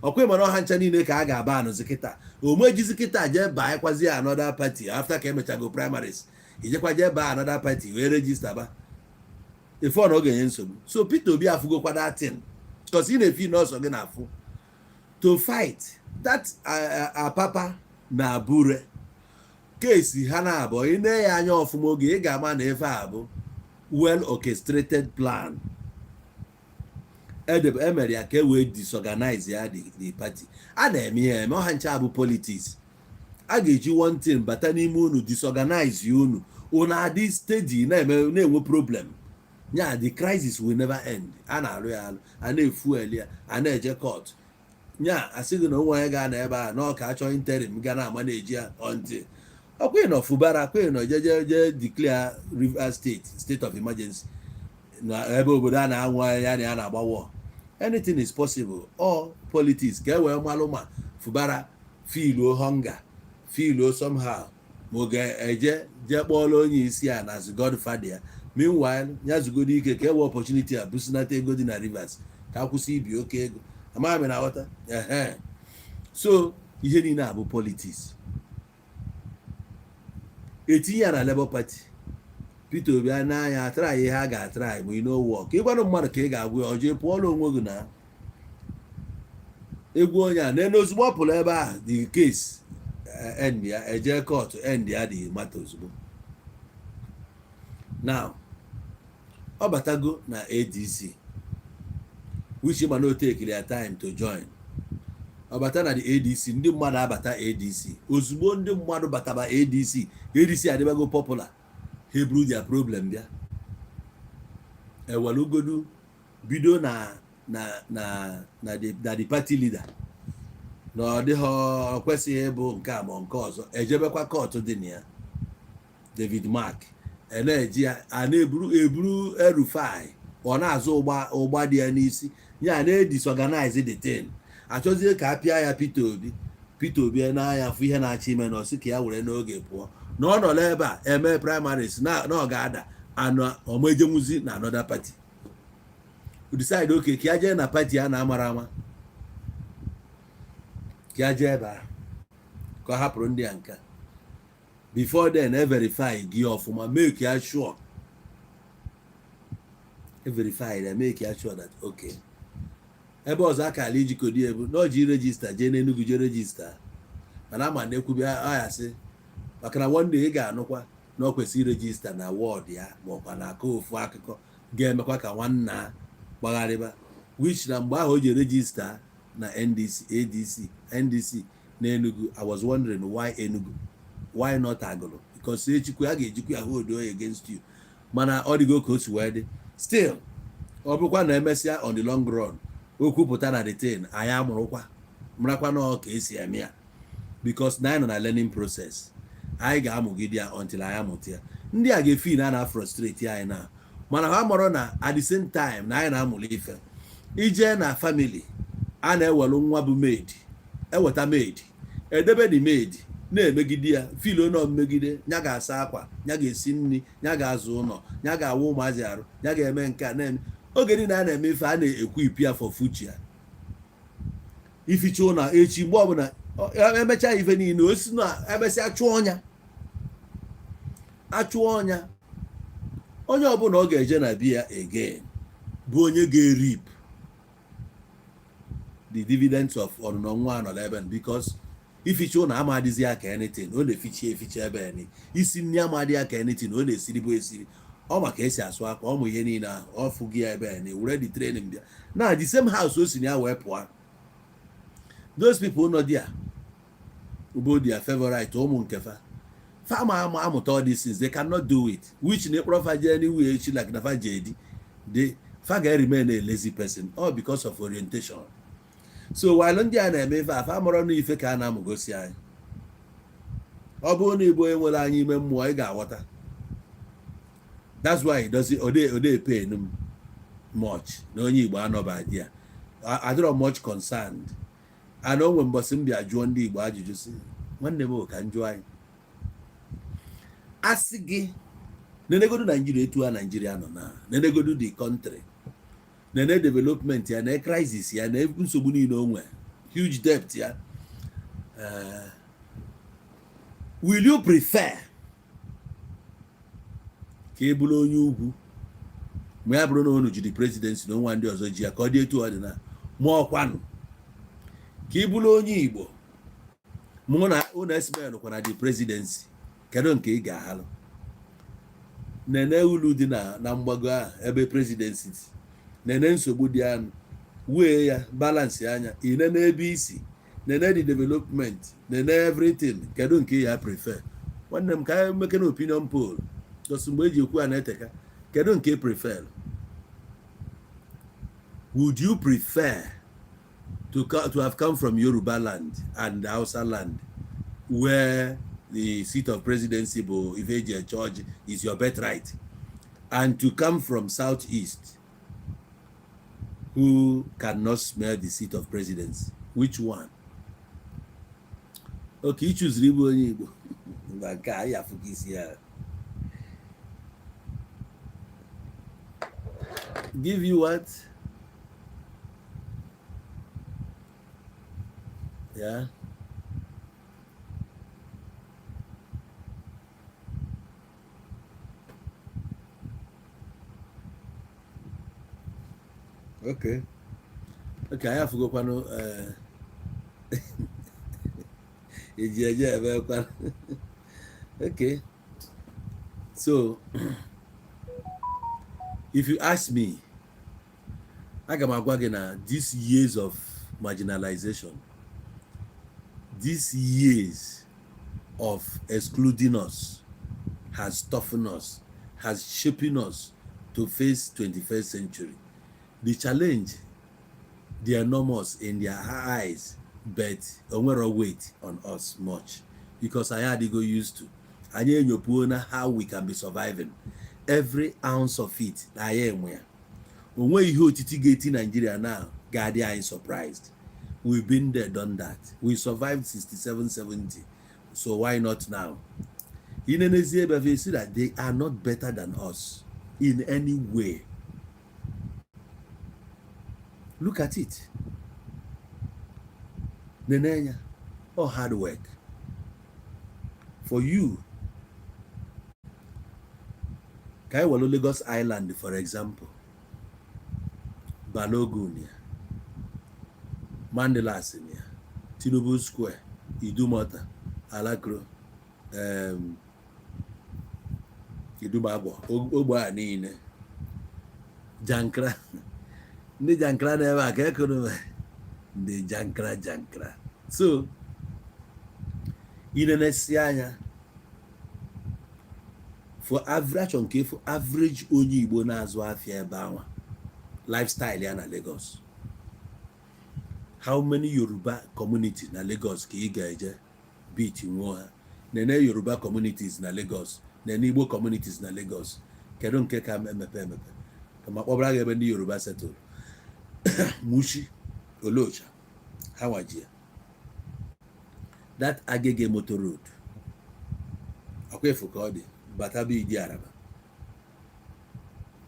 ọkwa mana ọha ncha niile ka a ga-aba anụzi kịta omejizi kịta jee baakwazi another party after ka emechago primaries, ijekwa jee baa another party wee register ba ife ọ na ọ ga-enye nsogbu. So Peter Obi afụgokwa that thing because ị na-efi n'ọsọ gị na-afụ to fight that Apapa na Abure kesi ha na-abụọ. Ị na ya anya ọfụma oge ị ga-ama na ife a bụ well orchestrated plan edebe emere ya ka e wee disorganize ya the party. A na-eme ya eme ọha ncha bụ politics. A ga-eji one thing bata n'ime unu, disorganize unu, unu adị steady na-eme na-enwe problem ya. The crisis will never end. A na-alụ ya alụ, a na-efuel ya, a na-eje court nya asị gị na onwe onye ga na ebe a na ọka achọ interim ga na-ama na-eji ya until ọkwa nọ Fubara kwe nọ je je declare Rivers State state of emergency na ebe obodo a na-anwụ anya na ya na-agba war. Anything is possible. All politics ka e wee malụ ma Fubara filuo hunger, filuo somehow ma ọ ga-eje jee kpọọrọ onye isi a na as godfather ya. Meanwhile ya zugodo ike ka e wee opportunity a businata ego dị na Rivers ka a kwụsị ibi oke ego. Amaghị m na aghọta. Ehe, so ihe niile a bụ politics. Etinye ya na Labour Party, Peter Obi n'anya atry ihe a ga-atry ma ị no work. Ịgwanụ mmadụ ka ị ga-agwa ya ọjọọ pụọla onwe gị na egwu onye a n'elu ozugbo ọ pụrụ ebe ahụ, the case end ya, eje court end ya the matter ozugbo. Now ọ batago na ADC, which mana o tekiri ya time to join. Ọ bata na the ADC, ndị mmadụ abata ADC ozugbo. Ndị mmadụ bataba ADC, ADC adịbago popular. Ha eburu their problem bịa ewelugodu bido na the party leader na ọ dịghị ọ kwesịghị ịbụ nke a ma nke ọzọ. Ejebekwa court dị na ya, David Mark e na-eji ya a na-eburu eburu El-Rufai, ọ na-azụ ụgba ụgba dị ya n'isi ya na-edisorganize the thing. Achọzie ka a pịa ya Peter Obi. Peter Obi n'anya fụ ihe na-achọ ime na ọsị ka ya were n'oge pụọ na ọ nọ n'ebe a eme primaries na ọ ga-ada anụ ọmaejenwuzi na another party, decide oke ka ya jee na party a na-amara ama, ka ya jee ebe ahụ ka ọ hapụrụ ndị a nke before then e verify gị ọfụma, make ya sure E verify ya, make ya sure that okay. Ebe ọzọ akala ijikọdo ya bụ na ọ ji register jee n'Enugu, jee register, mana ama na ekwubi ọ ya sị maka na one day ị ga-anụkwa na ọ kwesịrị iregister na ward ya, ma ọkwa na aka ofu akụkọ ga-emekwa ka nwanna gbagharịba, which na mgbe ahụ o ji register na NDC, ADC, NDC na Enugu, I was wondering why Enugu, why not Agụlụ? Because echikwa a ga-ejikwa ya hold against you. Mana ọ dịgo ka o si wee dị. Still, ọ bụrụkwa na emesịa, on the long run, okwu pụta na the thing, anyị amụrụkwa marakwa na ọ ka esi eme ya, because na anyị nọ na learning process. Anyị ga-amụgide ya until anyị amụta ya. Ndị a ga-efi na na frustrate anyị na, mana ha mọrọ na at the same time na anyị na-amụrụ ife. Ije na family a na-ewelu nwa bụ maid, eweta maid, edebe the maid na-emegide ya, filo nọ mmegide ya, ga-asa akwa ya, ga-esi nri ya, ga-azụ ụlọ ya, ga-awụ ụmụazị arụ ya, ga-eme nke a na-eme. Oge niile a na-eme ife a na-ekwu ipi ya for future ya, ificha ụlọ echi, mgbe ọbụla emechaa ife niile o si na emesịa chụọ ọnya, achụọ ọnya, onye ọbụla ọ ga-eje na biya again bụ onye ga-ereap the dividends of ọnụnọ nwa anọ ebe, because ificha ụlọ amadịzi ya ka anything, ọ na-eficha eficha ebe ni, isi nri amadị ya ka anything, ọ na-esiri bụ esiri, ọ maka esi asụ akwa, ọmụ ihe niile ahụ, ọ fụghị ya ebe ni were the training bịa na the same house o si na ya wee pụọ. Those people nọ there bụ their favorite, ụmụ nke fa fa ma ama amụta all these things. They cannot do it, which na ịkpọrọ fa jee anywhere echi, like na fa jee di they fa ga remain a lazy person, all because of orientation. So while ndị a na-eme ife afa mọrọ na ife ka a na-amụgosi anyị, ọ bụrụ na ịbụ onye nwere anya ime mmụọ, ị ga-aghọta. That's why it doesn't ode pain m much na onye Igbo anọba di ya. Adịrọ much concerned. And o nwe mbọsị m bịa jụọ ndị Igbo ajụjụ, si nwanne m, ka m jụọ anyị, asị gị nenegodu Naijiria etu a Naijiria nọ na, nenegodu the country, nene development ya, na crisis ya, na nsogbu niile o nwere, huge debt ya, will you prefer ka ị bụrụ onye ugwu, ma ya bụrụ na unu jiri presidency na nwa ndị ọzọ ji ya ka ọ dị etu ọ dị na, ma ọkwanụ ka ị bụrụ onye Igbo mụ na unu esmen kwa na the presidency? Kedu nke ị ga-ahalụ? Nene ulu dị na mgbago ahụ ebe presidency dị, nene nsogbu dị anụ, wee ya balance anya, ine n'ebe isi, nene the development, nene everything. Kedu nke ya prefer? Nwanne m, ka anyị mekene opinion poll, just mgbe eji ekwu a na-eteka. Kedu nke prefer? Would you prefer to have come from Yoruba land and Hausa land, where the seat of presidency bụ ife eji eche ọjị, is your birthright, and to come from Southeast, who cannot smell the seat of presidency? Which one? Okay, ịchụziri ịbụ onye Igbo. Mba, nke a anyị afụgo isi ya. Give you what? Yeah. Okay, anyị afụgokwanụ eji eje ebe kwanụ. Okay, so if you ask me, aga m agwa gị na these years of marginalization, these years of excluding us, has toughened us, has shaping us to face 21st century. The challenge dị enormous in their eyes, but onwero weight on us much, because anyị adịgo used to. Anyị enyopuo na how we can be surviving every ounce of it na anyị enwe ya. Onwe ihe otiti ga-eti Nigeria now ga-adị anyị surprised. We've been there, done that. We survived 67, 70, so why not now? Inenezie ebe you see that they are not better than us in any way. Look at it, nene anya. All hard work for you. Ka anyị welu Lagos Island for example. Balogun ya, Mandilas ya, Tinubu Square, Idumota, Alakro, Idumagbo, ogbe a niile, Jankra. Ndị Jankra na ebe a ka ekuru ndị Jankra Jankra. So inenesi anya for average nke for average onye Igbo na-azụ afịa ebe anwa, lifestyle ya na Lagos, how many Yoruba community na Lagos ka ị ga-eje beat nwuo ha? Nene Yoruba communities na Lagos, nene Igbo communities na Lagos, kedu nke ka emepe emepe? Ka ma kpọbara gị ebe ndị Yoruba settle, Mushin, Olocha, ha nwaji ya, that Agege Motor Road, akwa efu ka ọ dị bata bụ Idi Araba,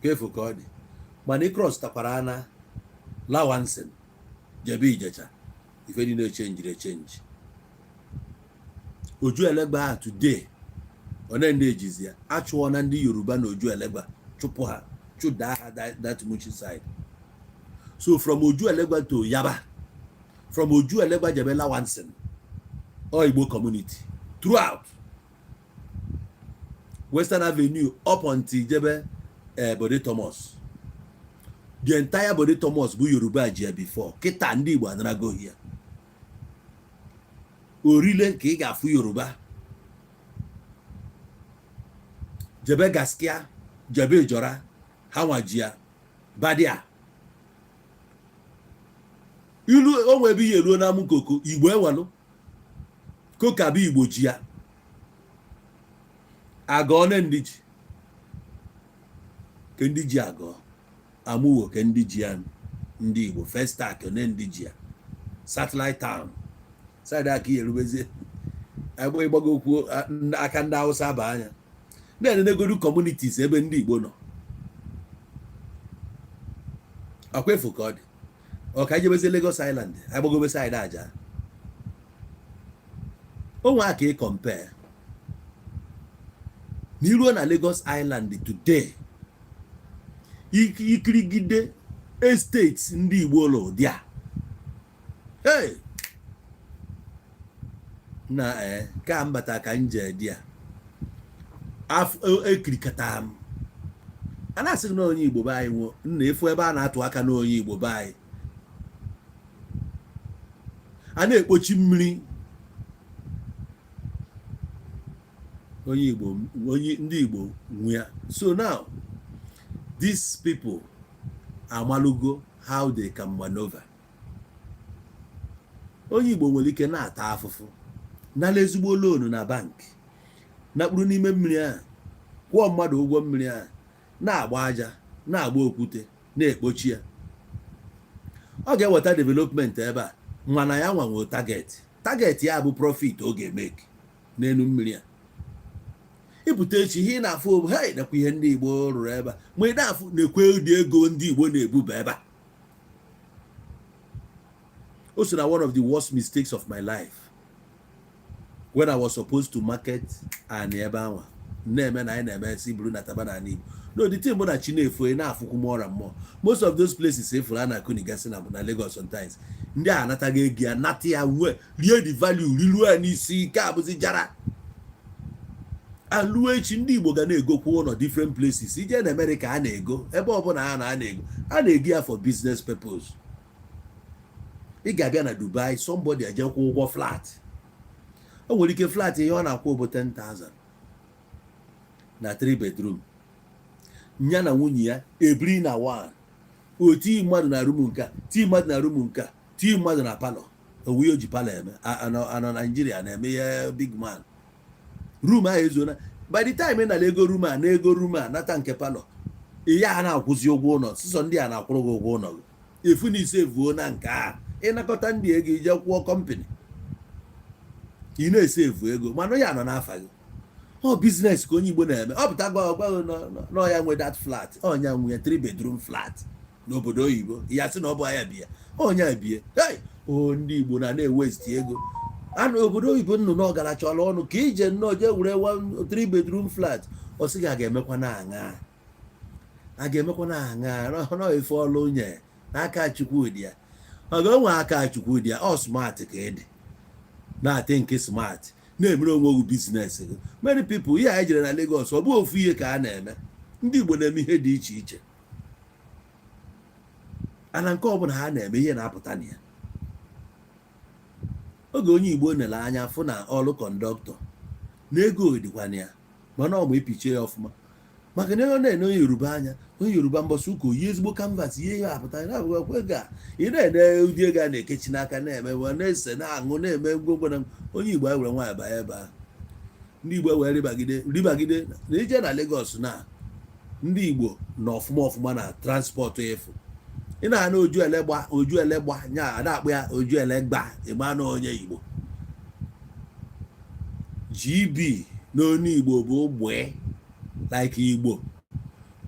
kwa efu ka ọ dị. Mana ị cross takwara ana Lawanson jebe Ijecha, ife dị na-echenjiri echenji. Ojuelegba a today, one ndị ejizi ya achụọ na ndị Yoruba na Ojuelegba, chụpụ ha, chụdaa ha that Mushin side. So from Ojuelegba to Yaba, from Ojuelegba jebe Lawanson, all Igbo community throughout Western Avenue up until jebe Bode Thomas. The entire Bode Thomas bụ Yoruba ji ya before. Kịta ndị Igbo anarago ya. Orile ka ị ga-afụ Yoruba, jebe Gaskia, jebe Ijora, ha nwa ji ya. Badia ilu onwe ebe ihe eruo na Amukoko, Igbo ewelu koka bụ Igbo ji ya. Agọọ ne ndị ji ke ndị ji agọọ amụwo ke ndị ji ya, ndị Igbo Festac ne ndị ji ya, Satellite Town side aka ihe erubezie agba ịgbagokwu aka ndị Hausa ba anya na-enenegodu communities ebe ndị Igbo nọ. Akwa efu ka ọ dị. Ọ ka ijebezie Lagos Island, agbagobe side aja onwe aka ị compare na iruo na Lagos Island today, ikirigide estates ndị Igbo lụ dị a, hey! Na ee ka mbata ka m jee dị a ekirikata m, a na-asị gị na onye Igbo be anyị nwụọ nna efu ebe a na-atụ aka na onye Igbo be anyị a na-ekpochi mmiri onye Igbo, onye ndị Igbo nwe ya. So now these people amalugo how they can maneuver. Onye Igbo nwere ike na-ata afụfụ, nala ezigbo loan na bank, nakpuru n'ime mmiri ahụ, kwụọ mmadụ ụgwọ mmiri ahụ, na-agba aja, na-agba okwute, na-ekpochi ya. Ọ ga-eweta development ebe a, mana ya nwanwe target. Target ya bụ profit ọ ga-emeke n'elu mmiri a. Ịpụta echi, ihe ị na-afụ bụ, "Hey, nekwa ihe ndị Igbo rụrụ ebe a." Ma ị na-afụ, "Nekwe ụdị ego ndị Igbo na-ebuba ebe a." O so na one of the worst mistakes of my life when I was supposed to market and ebe anwa na-eme na anyị na-eme si buru na taba n'ala Igbo. No, the thing bụ na chi na-efo, ị na-afụkwu more and more. Most of those places efuru a na-akụnigasị na Lagos sometimes, ndị a anataghị ego ya, nata ya, nwee rie the value, riruo ya n'isi ike, abụzi jara alụọ. Echi ndị Igbo ga na-egokwu ụlọ different places. Ije na America, a na-ego ebe ọbụla a na-ego, a na-ego ya for business purpose. Ị ga-abịa na Dubai, somebody ejekwa ụgwọ flat. O nwere ike flat ihe ọ na-akwụ bụ 10,000 na 3 bedroom. Ya na nwunye ya ebiri na one, oti mmadụ na room nke a, tii mmadụ na room nke a, tii mmadụ na parlour. Onwe o ji parlour eme anọ Naijiria na-eme ihe big man room ahụ ezuona. By the time ị nara ego room a na ego room a, nata nke parlour, ihe a na-akwụzi ụgwọ ụlọ sịsọ ndị a na-akwụrụ gị ụgwọ ụlọ gị efu na ise vuo na nke a. Ịnakọta ndị ego ije kwụọ company, ị na-ese evu ego, mana ya nọ n'afa gị. Ọ business ka onye Igbo na-eme. Ọ pụta gwa gwa nọ ya nwe that flat, ọnya nwe 3 bedroom flat n'obodo oyibo, ya sị na ọ bụ ya bie, ọnya bie. Hey, o ndị Igbo na na-ewesti ego anụ obodo oyibo. Nnụnụ ọgara chọrọ ọnụ ka ije nnọọ jee were one 3 bedroom flat. Ọ sị gị a ga-emekwa na aṅa, a ga-emekwa na aṅa nọ ife ọlụ nye. N'aka Chukwu dị ya, ọ ga-onwe aka Chukwu dị ya. Ọ smart ka ị dị na-ate nke smart, na-emere onwe gị business gị. Many people, ihe anyị jere na Lagos, ọ bụ ofu ihe ka a na-eme. Ndị Igbo na-eme ihe dị iche iche, ana nke ọbụla ha na-eme, ihe na-apụta na ya. Oge onye Igbo nele anya fụ na ọlụ conductor na ego dịkwana ya, mana ọ ma epichie ya ọfụma, maka na ọ na-ene onye Yoruba anya. Onye Yoruba, mbọsị ụka, oyi ezigbo canvas, ihe ihe apụta na-abụghị ego a ị na-ene, ụdị ego a na-ekechi n'aka, na-eme, na-ese, na-aṅụ, na-eme ngwongwo. Na onye Igbo ewere nwaanyị banye ebe ahụ, ndị Igbo wee ribagide ribagide na ije na Lagos na ndị Igbo nọ ọfụma ọfụma na transport efu. Ị na-ana oju elegba, oju elegba nya a na-akpụ ya oju elegba, ịma na onye Igbo. GB n'onu Igbo bụ gbee like Igbo,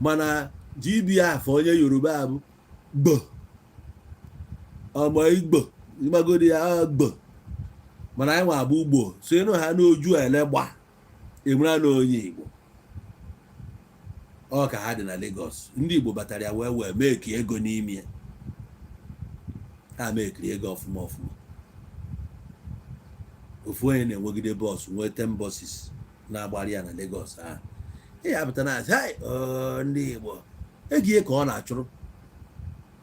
mana GB afọ onye Yoruba bụ gbo, ọmọ Igbo ịgbagodi ya gbo, mana anyị nwa abụ ugbo. So ịnụ ha n'oju elegba, ịmara na onye Igbo. Ọ ka ha dị na Lagos, ndị Igbo batara ya wee mee ego n'ime ya. Ha mekiri ego ọfụma ọfụma. Ofu onye na-enwegide bus, nwee 10 buses na-agbara ya na Lagos ahụ. Ị ya apụta na asị, "Hai, ndị Igbo ego." Ihe ka ọ na-achụrụ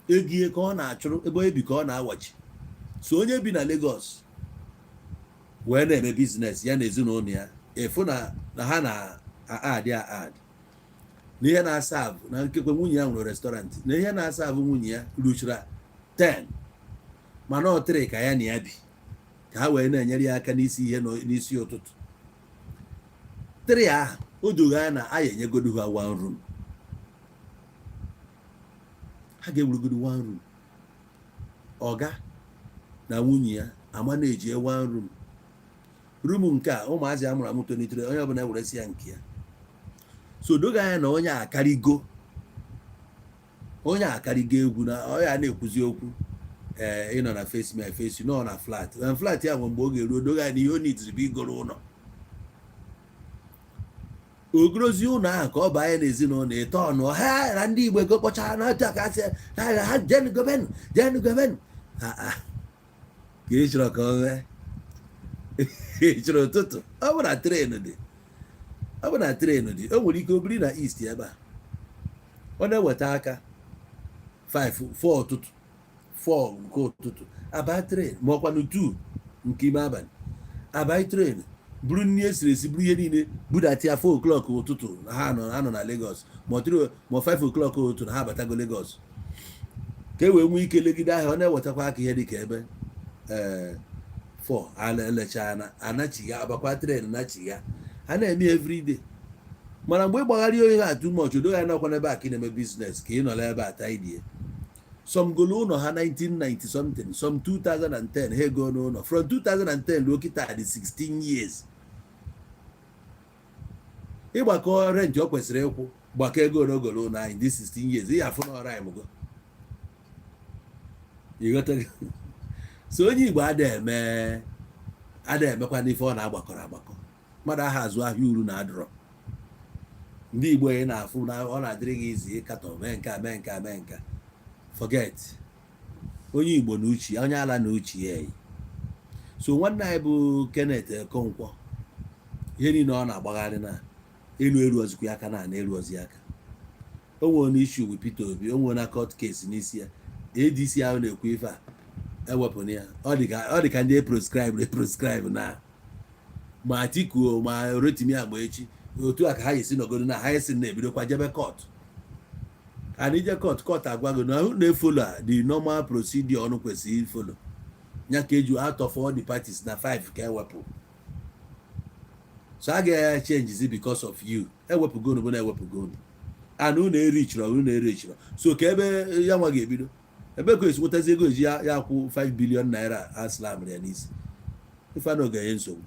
ego, ihe ka ọ na-achụrụ, ebe onye bi ka ọ na-awachi. So onye bi na Lagos wee na-eme business ya na ezinụlọ ya, efu na ha na-adị ad na ihe na-asa avụ na nkekwe. Nwunye ya nwere restaurant, na ihe na-asa avụ nwunye ya ruchara 10, mana ọ tịrị ka ya na ya bi, ka ha wee na-enyere ya aka n'isi ihe n'isi ụtụtụ. Tịrị ahụ o doghị anya na a ya enyegodu ha one room, ha ga-ewurugodu one room. Ọga na nwunye ya ama na-eji one room, room nke a ụmụazị amụrụ amụ tolitere, onye ọbụla eweresi ya nke ya. So doghị anya na onye akarigo, onye akarigo egwu na onye a na-ekwuzi okwu. Ee, ịnọ na face me face you, nọ na flat na flat ya nwe mgbe ọ ga-eruo, doghị anya na ihe o nitiri bụ igoro ụlọ, ogorozi ụlọ ahụ ka ọ banye n'ezinụlọ ịtọ ọnụ ha na ndị Igbo ego kpọchara na otu aka sị ha ha jenu gobenu, jenu gobenu ha ha ka ị chọrọ ka ọ mee. Ị chọrọ ụtụtụ, ọ bụ na train dị, ọ bụ na train dị, o nwere ike obiri na east ebe a, ọ na-eweta aka 5 4 ụtụtụ, 4 nke ụtụtụ aba train, ma ọkwanụ 2 nke ime abalị aba train, buru nri esiri esi, buru ihe niile budata ya. 4 o'clock ụtụtụ na ha nọ na Lagos, ma 3 ma 5 o'clock ụtụtụ na ha abatago Lagos, ka e wee nwee ike legide ahịa. Ọ na-ewetakwa aka ihe dịka ebe ee 4 elecha na anachigha, abakwa train nachigha. Ha na-eme everyday, mana mgbe ị gbagharị onye ha too much, odo ya nọkwa n'ebe a ka ị na-eme business, ka ị nọ n'ebe a taidie. Some golo ụlọ ha 1990 something, some 2010. Ha ego n'ụlọ from 2010 ruo kịta dị 16 years. Ịgbakọ rent ọ kwesịrị ịkwụ, gbakọ ego n'ogolo ụlọ anyị dị 16 years, ị afụ na ọra ịmụgo. Ịghọtago? So onye Igbo ada emekwa n'ife ọ na-agbakọrọ agbakọ. Mmadụ aha azụ ahịa uru na adịrọ. Ndị Igbo ị na-afụ na ọ na-adịrị gị izi ịkatọ, mee nke a, mee nke a, mee nke a, forget. Onye Igbo na uche, onye ala na uche ya yi. So nwanne anyị bụ Kenneth Okonkwo, ihe niile ọ na-agbagharị na elu eru ozikwa aka na eru ozi aka. O nwere na issue with Peter Obi, o nwere na court case n'isi ya. ADC ahụ na-ekwu ife a ewepụna ya. Ọ dị ka ndị proscribe proscribe na ma Atiku ma Rotimi Amaechi, otu a ka ha esi nọgodo na ha esi na-ebidokwa jebe court. And ije court, court agwago na na-efollow the normal procedure ọnụ kwesịrị ifollow ya, ka eju out of all the parties na 5 ka ewepụ. So a ga change because of you ewepụgo bụ na ewepụgo and unu erichiri, unu erichiri. So ka ebe ya nwa ga-ebido, ebe ka esi nwetazi ego eji ya akwụ 5 billion naira aslam ya n'isi ife na oge nsogbu,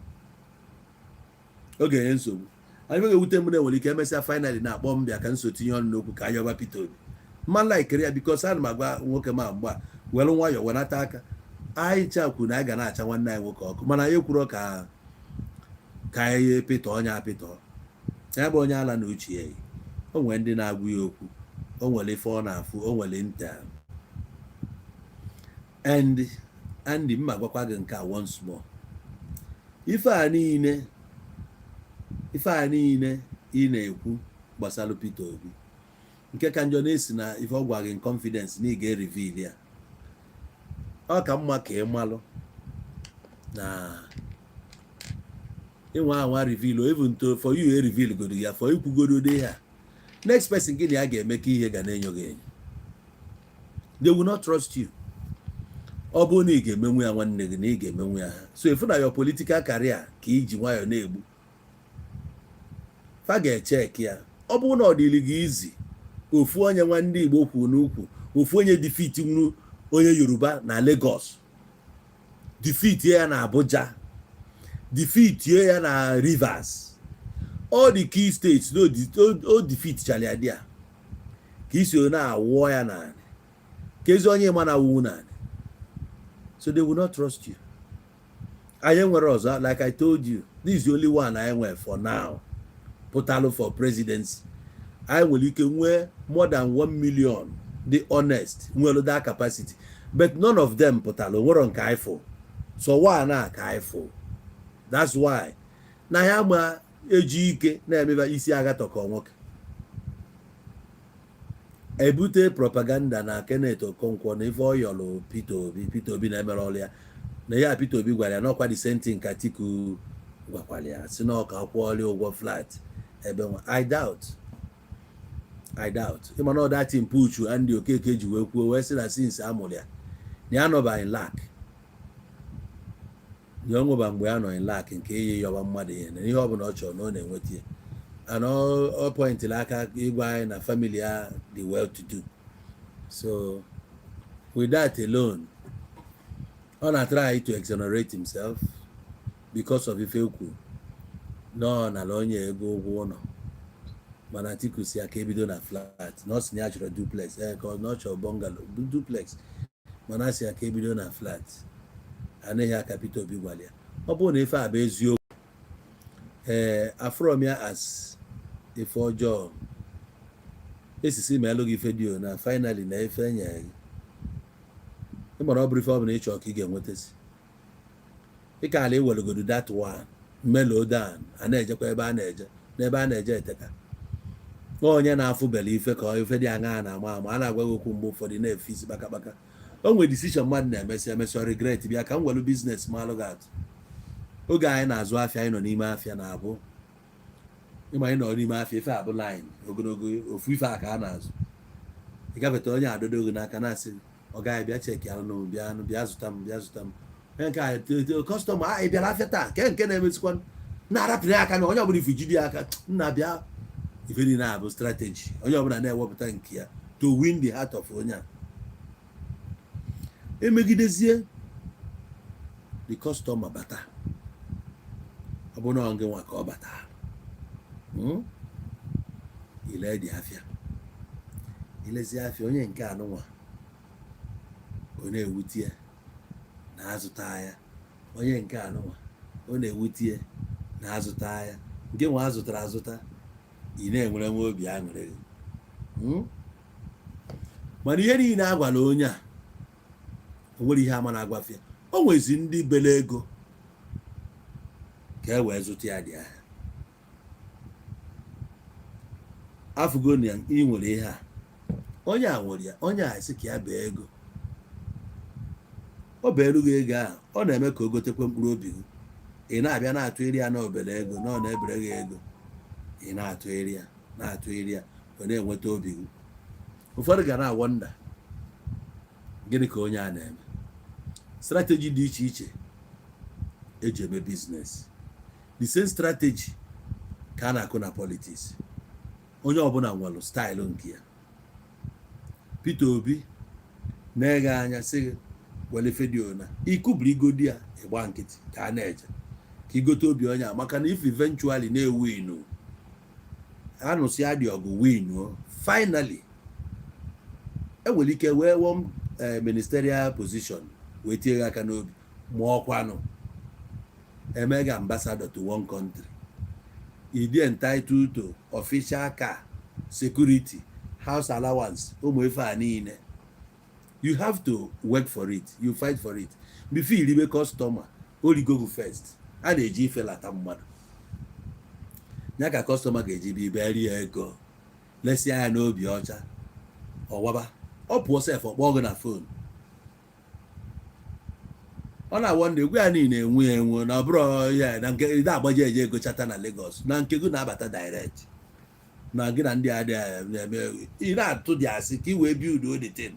oge enye nsogbu. Anyị ga-ewute m na enwere ike emesịa finally na-akpọ m bịa ka nso tinye ọnụ n'okwu ka ayọba Peter Obi mma laikere ya, because ana m agwa nwoke ma mgbe a were nwayọọ wenata aka. Anyị chakwu na anyị ga na-acha nwanne anyị nwoke ọkụ, mana anyị kwuru ka anyị pịtọ onye apịtọ ya bụ onye ala na uche ya. O nwere ndị na-agwa ya okwu, o nwere ife ọ na-afụ, o nwere nta. And Andy, mma gwakwa gị nke a once more, ife a niile ị na-ekwu gbasara Peter Obi, nke ka njọ na-esi na ife ọ gwa gị in confidence na ị ga-ereveal ya, ọ ka mma ka ị malụ na ịnwa anwa reveal, even to for you e reveal godo ya, for ikwugodo dị ya, next person gị na ya ga-emekọ ihe ga na-enyo gị enyo. They will not trust you. Ọ bụrụ na ị ga-emenwu ya nwanne gị, na ị ga-emenwu ya ha, so ifu na your political career ka iji nwayọọ na-egbu. Fa ga-echeki ya. Ọ bụrụ na ọ dịrị gị izi ofu onye nwa ndị Igbo kwu n'ukwu, ofu onye defeat nwuru onye Yoruba na Lagos, defeat ya na Abuja, defeat ya na Rivers, all the key states, no, o defeat chara ya dị a ka isi na-awụọ ya naanị ka ezi onye ma na-awụwu naanị. So they will not trust you. Anyị nwere ọzọ. Like I told you, this is the only one anyị nwere for now pụtalụ for presidency. Anyị nwere ike nwee more than 1 million dị honest, nwere that capacity, but none of them pụtara. Nwere nke anyị fụ, so one a ka anyị fụ. That's why na ya ma eji ike na-emeba isi agha tọkọ nwoke ebute propaganda na Kenneth Okonkwo na ife ọyọlụ Peter Obi, Peter Obi na-emere ọrụ ya, na ya Peter Obi gwara ya n'ọkwa the same thing ka Atiku gwakwara ya, si na ọka kwụọrọ ụgwọ flat ebe nwa. I doubt, I doubt. Ịma na ọdachi mpuchu Andy Okeke ji wee kwuo, wee sị na since a mụrụ ya na ya nọba in lack, na ọ nweba mgbe ya nọ in lack nke iyi yọba mmadụ ihe, na ihe ọbụla ọ chọrọ na ọ na-enweta ya. And ọ pointịrị aka ịgwa anyị na family ya dị well to do. So with that alone, ọ na-try to exonerate himself because of ife ekwu na ọ nara onye ego ụgwọ ụlọ. Mana Atiku si aka ebido na flat, na ọ sị na ya chọrọ duplex, ee, ka ọ na ọ chọrọ bungalow, duplex, mana a sị ya ka ebido na flat. Anaghị aka Peter Obi gwara ya. Ọ bụrụ na ife a bụ eziokwu, ee, afụrọ m ya as ife ọjọọ esisi ma elu gị ife dị na finally na ife enyere gị. Ịmara ọ bụrụ ife ọ bụla ị chọrọ ka ị ga-enwetasi, ịka ala iweregodo that one mellow down. A na-ejekwa ebe a na-eje, n'ebe a na-eje eteka. Onye na-afụbele ife ka ife dị aṅaa na-ama ama, a na-agwa gị okwu mgbe ụfọdụ na-efe isi kpakakpaka. O nwere decision mmadụ na-emesi emesi ọ regret. Bịa ka m welu business malụ gị atụ. Oge anyị na-azụ afịa, anyị nọ n'ime afịa na-abụ ịma anyị nọ n'ime afịa, ife abụ line ogologo, ofu ife a ka a na-azụ. Ị gafeta, onye adodo gị n'aka na-asị, "Ọ gaghị bịa check anụ, bịa anụ, bịa zụta m, bịa zụta m." Onye nke a customer a, ị bịara afịa taa ke nke na-emezikwa na-arapịrị aka na onye ọbụla ife jide ya aka nna bịa. Ife niile abụ strategy, onye ọbụla na-ewepụta nke ya to win the heart of onye a. Emegidezie, the customer bata, ọ bụ na ọ gị nwa ka ọ bata, Ile dị afịa, ilezi afịa onye nke anụnwa, ọ na-ewute ya na azụta ya. Onye nke anụnwa, ọ na-ewute ya na azụta ya. Nke nwa azụtara azụta, ị na-enwere nwa obi aṅụrị gị. Mana ihe niile a gwara onye a, o nwere ihe ama na-agwafịa. O nwezi ndị bele ego ka e wee zụta ya dị ahịa. Afụgo na ị nwere ihe a onye a nwere ya, onye a sị ka ya bee ego, ọ beelu gị ego ahụ, ọ na-eme ka o gotekwe mkpụrụ obi gị. Ị na-abịa na-atụ iri ya na obere ego na ọ na-ebere gị ego, ị na-atụ iri ya, na-atụ iri ya, ọ na-enweta obi gị. Ụfọdụ ga na-awonder, gịnị ka onye a na-eme? Strategy dị iche iche eji eme business, the same strategy ka a na-akụ na politics. Onye ọbụla nwere style nke ya. Peter Obi na-eghe anya sị gị were fedio na ikubiri igodi ya, ịgba nkịtị ka a na-eje ka igote obi onye a, maka na if eventually na-ewu inu anụsị adị ọgụ winuo, finally enwere ike wee one ministerial position wee tie gị aka n'obi, ma ọkwanụ eme gị ambassador to one country, ị dị entitled to official car, security, house allowance, ụmụ ife a niile. You have to work for it, you fight for it before iribe customer. Origo first, a na-eji ife lata mmadụ ya ka customer ga-eji bịa ibe rie ego, lesịa ya n'obi ọcha, ọwaba ọ pụọ sef, ọ kpọọ gị na phone, ọ na-awọ ndị egwu ya niile enwe ya enwe na ọ bụrụ ya na nke ị na-agbaje eje egochata na Lagos na nke gị na-abata direct na gị na ndị a na-eme. Ị na-atụ dị asị ka ị wee build the thing,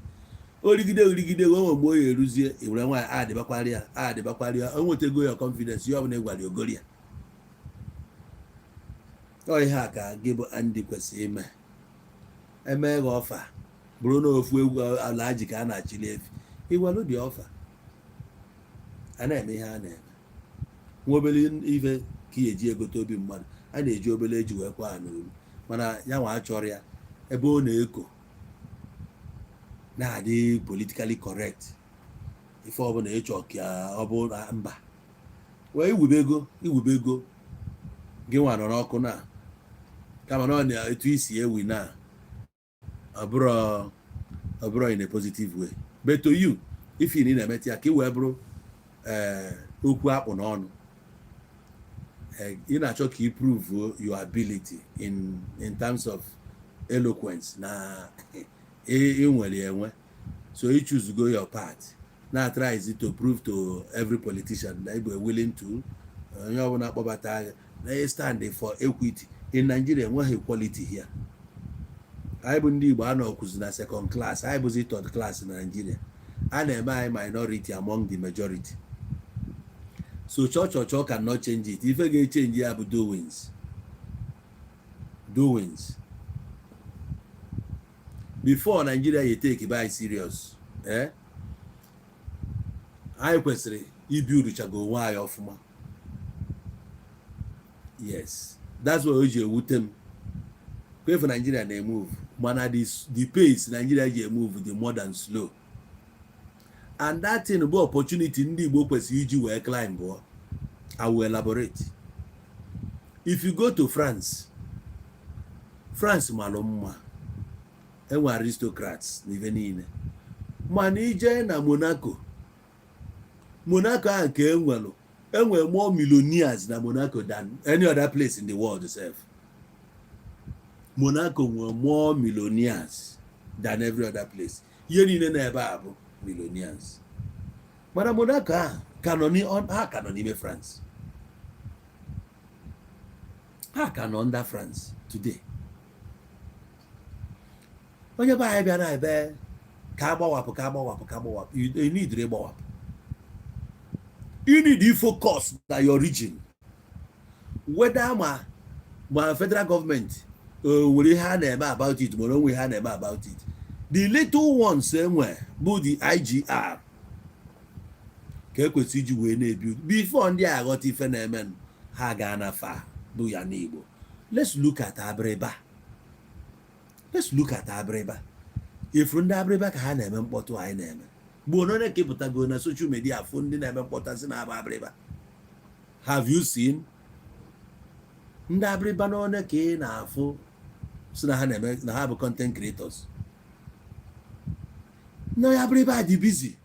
origide origide onwe mgbe o ya eruzie, i were nwaanyị adịbakwara ya, adịbakwara ya, o nwetago ya confidence ya. Ọ bụla ị gwara ya, ogori ya. Ọ ihe a ka gị bụ Andy kwesịrị ime. Eme gị offer, bụrụ na ofu egwu ala ji ka a na-achịli efi, iwelu dị offer a na-eme ihe a na-eme. Nwa obere ife ka ị eji egote obi mmadụ, a na-eji obere eji wee kwa ha n'olu, mana ya nwa achọrọ ya ebe ọ na-eko na-adị politically correct. Ife ọbụla ịchọ ka ọ bụ na mba wee iwube ego, iwube ego gị nwa nọ n'ọkụ na kama na ọ na etu isi ewi na ọ bụrụ in a positive way. But to you, if ị na-emeta ya ka ị wee bụrụ ee okwu akpụ n'ọnụ, ị na-achọ ka ị prove your ability in terms of eloquence na ị nwere enwe, so you choose go your path na try to prove to every politician na ị bụ willing to onye ọbụla kpọbata agha na ị stand for equity in Nigeria. Enweghị equality here. Anyị bụ ndị Igbo anọ kwụzi na second class, anyị bụzi third class na Nigeria. A na-eme anyị minority among the majority. So chọọ chọọ chọọ cannot change it. Ife ga-echange ya bụ doings, doings. Before Nigeria ya take by serious, eh, anyị kwesịrị ibi uruchago onwe anyị ọfụma. Yes, that's why o ji ewute m kwefu Nigeria na-emove, mana the pace Nigeria ji emove dị more than slow, and that thing bụ opportunity ndị Igbo kwesịrị iji wee climb. Ọ I will elaborate. If you go to France, France malụ mma, enwe aristocrats na ife niile, mana ije na Monaco, Monaco ahụ ka enwelu enwere more millionaires na Monaco than any other place in the world sef. Monaco nwere more millionaires than every other place. Ihe niile na ebe a bụ millionaires, mana Monaco ahụ ka nọ, ha ka nọ n'ime France, ha ka nọ under France today. Onye be anyị bịara ebe ka agbawapụ, ka agbawapụ, ka agbawapụ, you need ịgbawapụ. You need to focus na your region, whether ma federal government nwere ihe a na-eme about it, ma onwe ihe a na-eme about it. The little ones enwe bụ the IGR ka ekwesị iji wee na-ebi before ndị a aghọta ife na-eme ha gaa na fa bụ ya n'Igbo. Let's look at Abịrịba, let's look at Abịrịba. Ifuru ndị Abịrịba ka ha na-eme mkpọtụ anyị na-eme gboo na onye kepụtago na social media fụ ndị na-eme mkpọtụ si na-aba Abịrịba. Have you seen ndị Abịrịba na one ka ị na-afụ si na ha na-eme na ha bụ content creators? Ndị Abịrịba dị busy.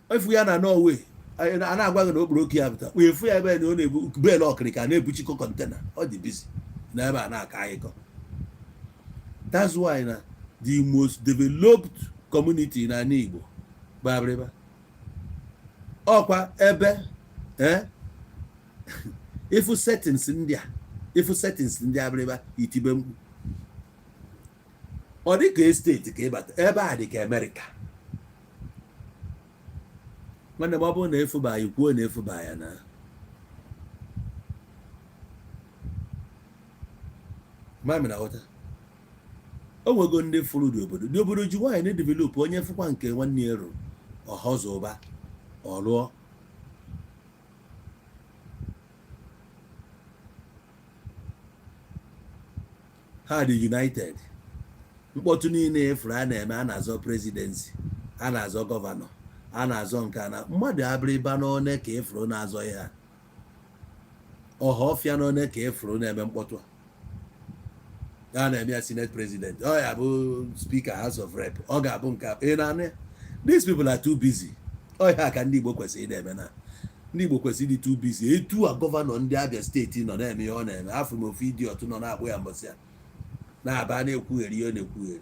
Efu ya na Norway, a na-agwa gị na okporoko ya pụta, efu ya ebe na ọ na-ebu bale ọkịrịka na-ebuchikọ container. Ọ dị busy na ebe a na-akọ akụkọ. That's why na the most developed community na ala Igbo bụ Abịrịba. Ọkwa ebe ifu settings ndị a, ifu settings ndị Abịrịba, itibe mkpu, ọ dị ka estate ka ịbata ebe a dị ka Amerịka. Nwanne m, ọ bụrụ na efuba ya, kwuo na efuba ya na mami na ghọta o nwego ndị fụrụ dị obodo dị obodo ji nwaanyị na-edevelop. Onye fụkwa nke nwanne ya rụrụ ọhọzọ ụba ọ lụọ. Ha dị united. Mkpọtụ niile efuru a na-eme, a na-azọ presidency, a na-azọ governor, a na-azọ nke a na mmadụ Abịrịba n'one ka efuru na-azọ ihe a, ọha ọfịa n'one ka efuru na-eme mkpọtụ a. Ya na-eme ya Senate President, ọ ya bụ Speaker House of Rep, ọ ga-abụ nke a. Ị na-anụ ya? These people are too busy. Ọ ya ka ndị Igbo kwesịrị ị na-eme, na ndị Igbo kwesịrị ịdị too busy. Etu a governor ndị Abia State nọ na-eme ihe ọ na-eme, afọ m ofu idiot nọ na-akpụ ya mbọsị ya na-aba na-ekwugheri ihe ọ na-ekwugheri.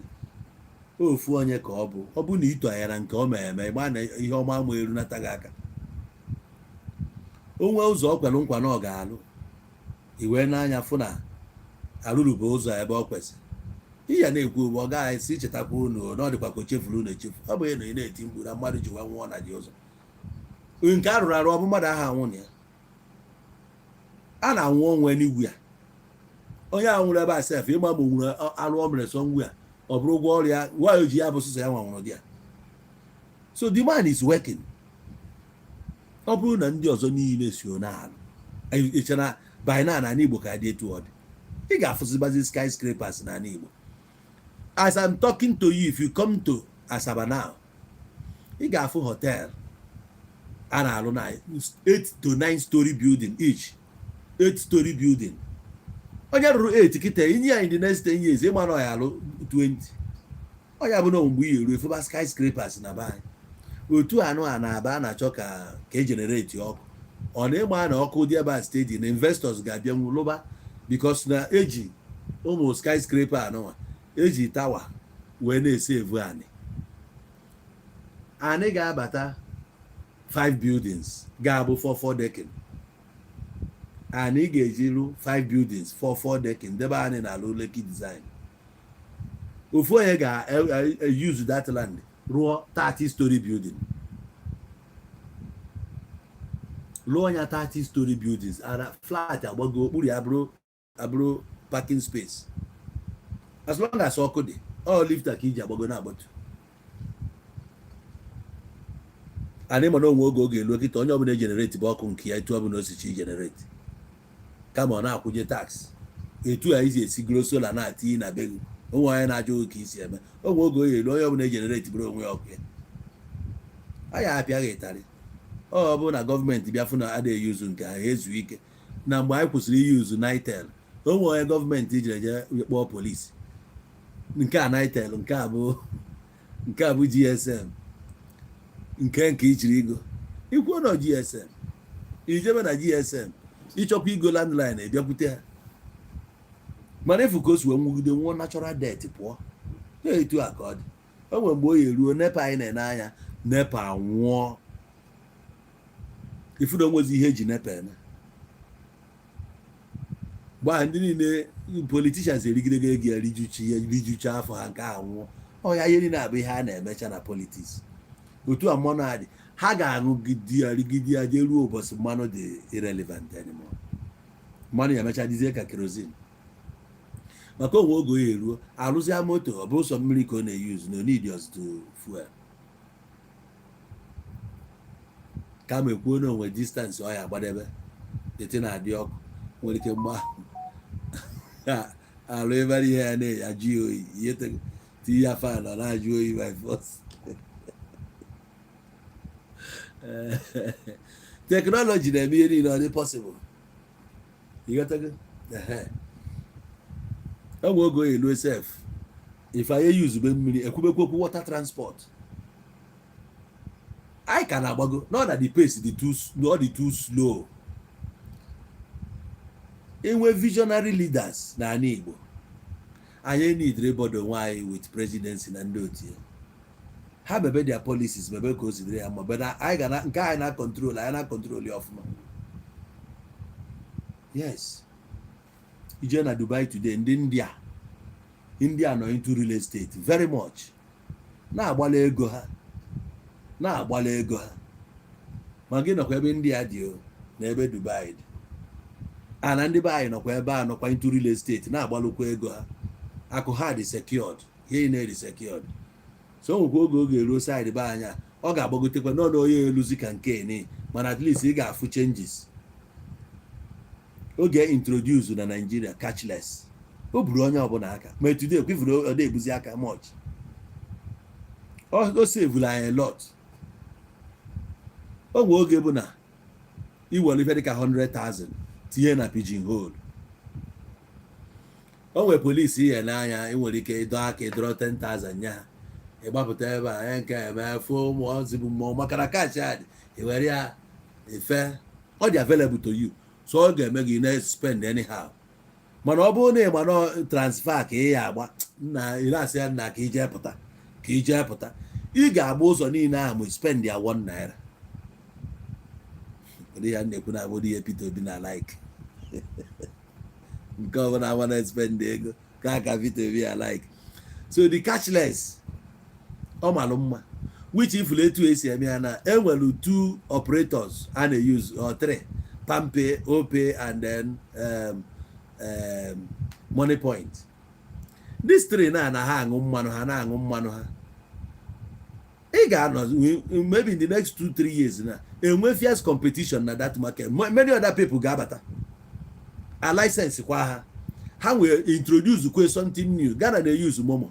Ofu onye ka ọ bụ. Ọ bụ na ito anya na nke ọ mere eme, ịgba na ihe ọma ama eru nata gị aka. O nwee ụzọ ọ kwere nkwa na ọ ga-alụ, i wee n'anya fụ na arụrụbe ụzọ ebe ọ kwesịrị. Ihe na-ekwu bụ ọ gaghị esi chetakwa unu na ọ dịkwa ka o chefuru unu echefu. Ọ bụ na ị na-eti mkpu na mmadụ ji wee nwụọ na ji ụzọ nke a rụrụ arụ, ọ bụ mmadụ ahụ anwụ na ya a na-anwụ onwe n'igwe ya. Onye ahụ nwụrụ ebe a sef, ịma ma o nwere arụ o mere sọ ngwu ya, ọ bụrụ ụgwọ ọrịa nwaanyị ji ya bụ sụsọ ya nwa nwụrụ di ya. So the man is working. Ọ bụrụ na ndị ọzọ niile si na-alụ eche na by now n'ala Igbo ka dị etu ọ dị, ị ga-afụzibazi skyscrapers n'ala Igbo. As I'm talking to you, if you come to Asaba now, ị ga-afụ hotel a na-alụ na 8 to 9 story building each, 8 story building. Onye rụrụ 8 kịta, inye ya in the next 10 years, ịma na ọ ya alụ 20. Ọ ya bụ na mgbe ị eru efeba skyscrapers na be anyị otu anụ a na-aba a na-achọ ka e generate ọkụ. Ọ na-ịma na ọkụ dị ebe a steady na investors ga-abịanwu lụba, because na eji ụmụ skyscraper anụnwa eji tower wee na-ese evu anị. Anyị ga-abata 5 buildings ga-abụ 4 4 decking. Anyị ga-eji rụ 5 buildings 4 4 decking debe anyị na-alụ Lekki Design. Ofu onye ga-use that land rụọ 30 story building, lụọ ya 30 story buildings, ara flat agbago okpuru ya, abụrụ parking space. As long as ọkụ dị, ọ lifter ka iji agbago na-agbatu. Anyị mana onwe oge oge elu kịta, onye ọbụla egenerate bụ ọkụ nke ya etu ọbụla osichi generate, kama ọ na-akwụnye tax. Etu a isi esi goro solar na-atinye na be gị, onwe onye na-ajụ oge ka isi eme. Onwe oge oyi elu, onye ọbụla egenerate bụrụ onwe ya ọkụ ya, a ya apịa gị ịtarị. Ọ bụrụ na gọọmenti bịa fụ na adịghị eyuzu nke ha ezu ike na mgbe anyị kwụsịrị iyuzu Nitel, onwe onye gọọmenti jere je kpọọ polisi nke a Nitel, nke a bụ GSM nke ichiri igo ikwuo na GSM, ijebe na GSM ịchọkwa igo landline, ebiakwute ha. Mana efu ka o si wee nwugide nwụọ natural death pụọ etu a ka ọ dị. O nwere mgbe o yi eruo NEPA anyị na-ene anya NEPA nwụọ, ifu na onwezi ihe eji NEPA eme. Gbaa ndị niile politicians erigidego ego ya, rijuchi ya, rijucha afọ ha, nke a nwụọ. Ọ ya ihe niile abụ ihe a na-emecha na politics. Otu a mmanụ adị, ha ga-aṅụgide ya, rigide ya, jee ruo ụbọchị mmanụ dị irrelevant anymore. Mmanụ ya emecha dizie ka kerosene, maka onwe oge oyi eruo arụzia moto, ọ bụrụ sọ mmiri ka ọ na-eyuzu, no need ọzụtụ fuel. Kama ekwuo na onwe distance ọ ya agbadebe dete na-adị ọkụ, nwere ike mgba alụ ebe ihe ya na-ajụ ya oyi, ihe tinye ya fan, ọ na-ajụ oyi by force. Technology na-eme ihe niile ọ dị possible. Ịghọtago? Enwe oge oyi elu sef, ife anyị eyuzube mmiri, ekwubekwu okwu water transport. Anyị ka na-agbago nọ na the pace dị too, ọ dị too slow. Inwe visionary leaders n'ala Igbo, anyị need ịbọdo onwe anyị with presidency na ndị otu ya. Ha mebe their policies, mebe ka o si dịrị ya mma, but anyị ga na nke anyị na control, anyị na control ya ọfụma. Yes, ije na Dubai today, ndị India nọ into real estate very much, na-agbala ego ha, na-agbala ego ha. Ma gị nọkwa ebe India dị o na ebe Dubai dị ana, ndị be anyị nọkwa ebe a, nọkwa into real estate, na-agbalụkwa ego ha. Akụ ha dị secured, ihe niile dị secured. So nwekwa oge eruo side be anya, ọ ga-agbagotekwa nọ na onye eluzi ka nke ni, mana at least ị ga-afụ changes. Oge introduce na Nigeria cashless, o buru onye ọbụla aka, ma today kwifuru ọ na-ebuzi aka much. O sevuru anyị a lot. O nwe oge bụ na iwere ife dịka 100,000 tinye na pigeon hole, O nwere polisi ihe n'anya, ị nwere ike ịdọ aka, ịdọrọ 10,000 nye ha, ịgbapụta ebe a onye nke eme fụọ ụmụ ozi bụ mmụọ, maka na cash a dị, i were ya efe, ọ dị available to you, so ọ ga-eme gị na-spend anyhow. Mana ọ bụrụ na ị ma na transfer ka ị ya agba nna, ị na-asị ya, "Nna, ka ije pụta, ka ije pụta." Ị ga-agba ụzọ niile ahụ ma spend ya ₦1. Ụdị ya na-ekwu na abụrụ ihe Peter Obi na like nke ọbụla agba na spend ego ka aka Peter Obi ya like. So the cashless, ọ malụ mma, which ifulu etu esi eme ya na enwere two operators a na-use or three: Palmpay, Opay and then Money Point. These three na ha aṅụ mmanụ, ha na-aṅụ mmanụ ha. Ị ga-anọ maybe in the next 2-3 years na enwe fierce competition na that market. Many other people ga-abata a license kwa ha, ha nwee introduce kwe something new. Ghana na-use MoMo,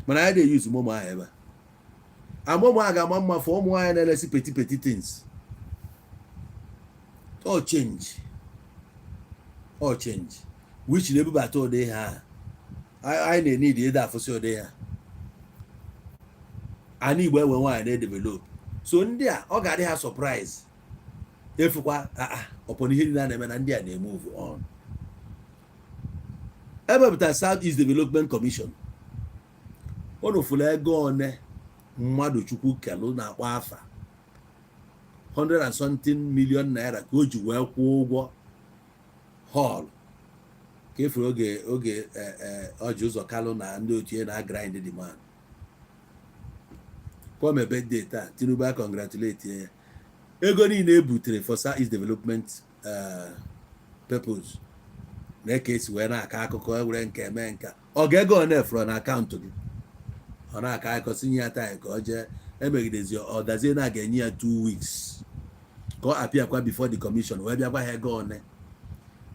mana ya na-use MoMo ahụ ebe a. MoMo a ga-ama mma for ụmụ nwaanyị na-eresi petty petty things. All change, all change, which na-ebubata ụdị ha anyị na-enid ịda afụsị ụdị ha. Ana Igbo enwe nwaanyị na-edevelop, so ndị a ọ ga-adị ha surprise efukwa ọpọ ihe niile a na-eme na ndị a na-emove on. Ewepụta South East Development Commission, unu fụrụ ego one mmadụ Chukwu kelụ na-akpọ afa 100 and something million naira ka o ji wee kwụọ ụgwọ hall ka efuru oge Orji Uzor Kalu na ndị otu ya na grind the man kpọọ birthday taa. Tinubu a congratulate ya. Ego niile e butere for South East Development purpose na ka esi wee na-akọ akụkọ ewere nke eme nka ọ ga-ego one fọrọ na akaụntụ gị. Ọ na-akọ akụkọ sinye ya time ka ọ jee emegidezi, ọ dazie na a ga-enye ya 2 weeks ka ọ apịakwa before the commission wee bịa gwa ha ego one.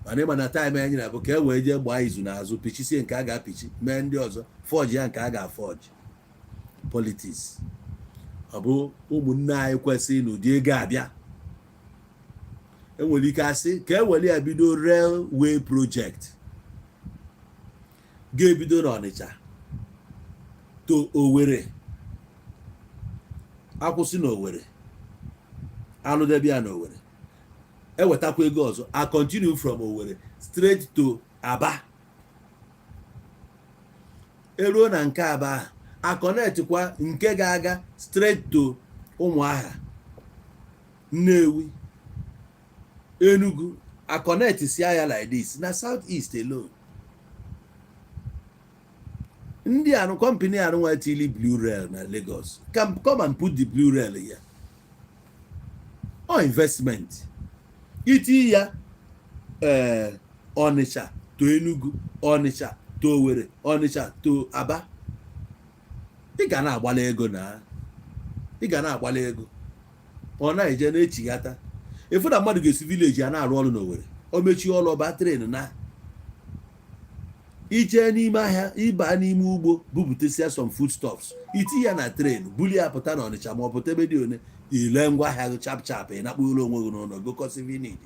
Mana ịma na time e nyere bụ ka e wee jee gbaa izu n'azụ, pichisie nke a ga-apichi, mee ndị ọzọ fọji ya nke a ga-afọji. Politics. Ọ bụ ụmụnne anyị kwesịrị n'ụdị ego abịa, enwere ike asị ka e were ya bido railway project ga-ebido n'Ọnịcha to Owerri, akwụsị n'Owerri, alụdebe ya n'Owerri, ewetakwa ego ọzọ, a continue from Owerri straight to Aba. Eruo na nke Aba ahụ, a connectkwa nke ga-aga straight to Ụmụahịa, Nnewi, Enugu, a connect sia ya like this na South East alone. Ndị anụ company anụ nwa tili Blue Rail na Lagos can come and put the Blue Rail here. Ọ investment iti ya, ee, Ọnịcha to Enugu, Ọnịcha to Owerri, Ọnịcha to Aba, ị ga na-agbala ego na ị ga na-agbala ego. Ọ na-eje na-echighata efu na mmadụ ga-esi village ya na-arụ ọrụ n'Owerri, o mechie ọrụ, ọba train na ijee n'ime ahịa, ịba n'ime ugbo, bupụtasịa some foodstuffs, iti ya na train, buli ya pụta na Ọnịcha ma ọ pụta ebe dị one, ile ngwa ahịa gị chap chap, ị nakpụ ụlọ onwe gị n'ụlọ gokọsivinid.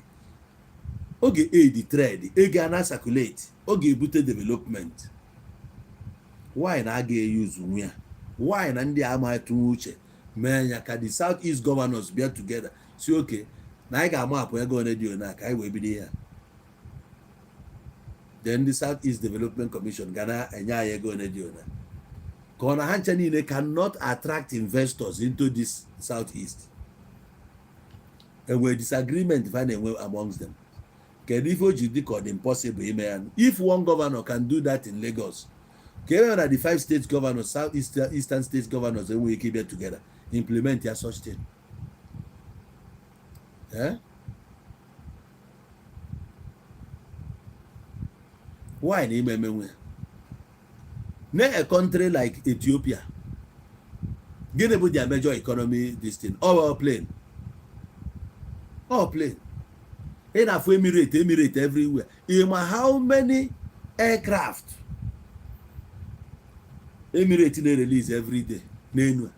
Oge aid trade, ego a na circulate, ọ ga-ebute development. Why na aga eyuzu nwe ya? Why na ndị ama atụnwe uche mee ya ka the South East governors bịa together si oke na anyị ga-amapụ ego one dị one a ka anyị wee bido ihe a? Then the South East Development Commission ga na-enye anyị ego one dị one, ka ọ na ha ncha niile cannot attract investors into this South East. Enwere disagreement fa na-enwe amongst them. Kedu ife o ji dị ka ọ dị impossible ime ya? If one governor can do that in Lagos, ka e na the five state governors, South East, Eastern state governors, enweghị ike ịbịa together implement ya such thing, eh? Why na ime emenwe na a country like Ethiopia? Gịnị bụ their major economy? This thing, all plane, all plane. Ị na-afụ Emirate, Emirate everywhere. Ị ma how many aircraft Emirate na-release every day n'enu a?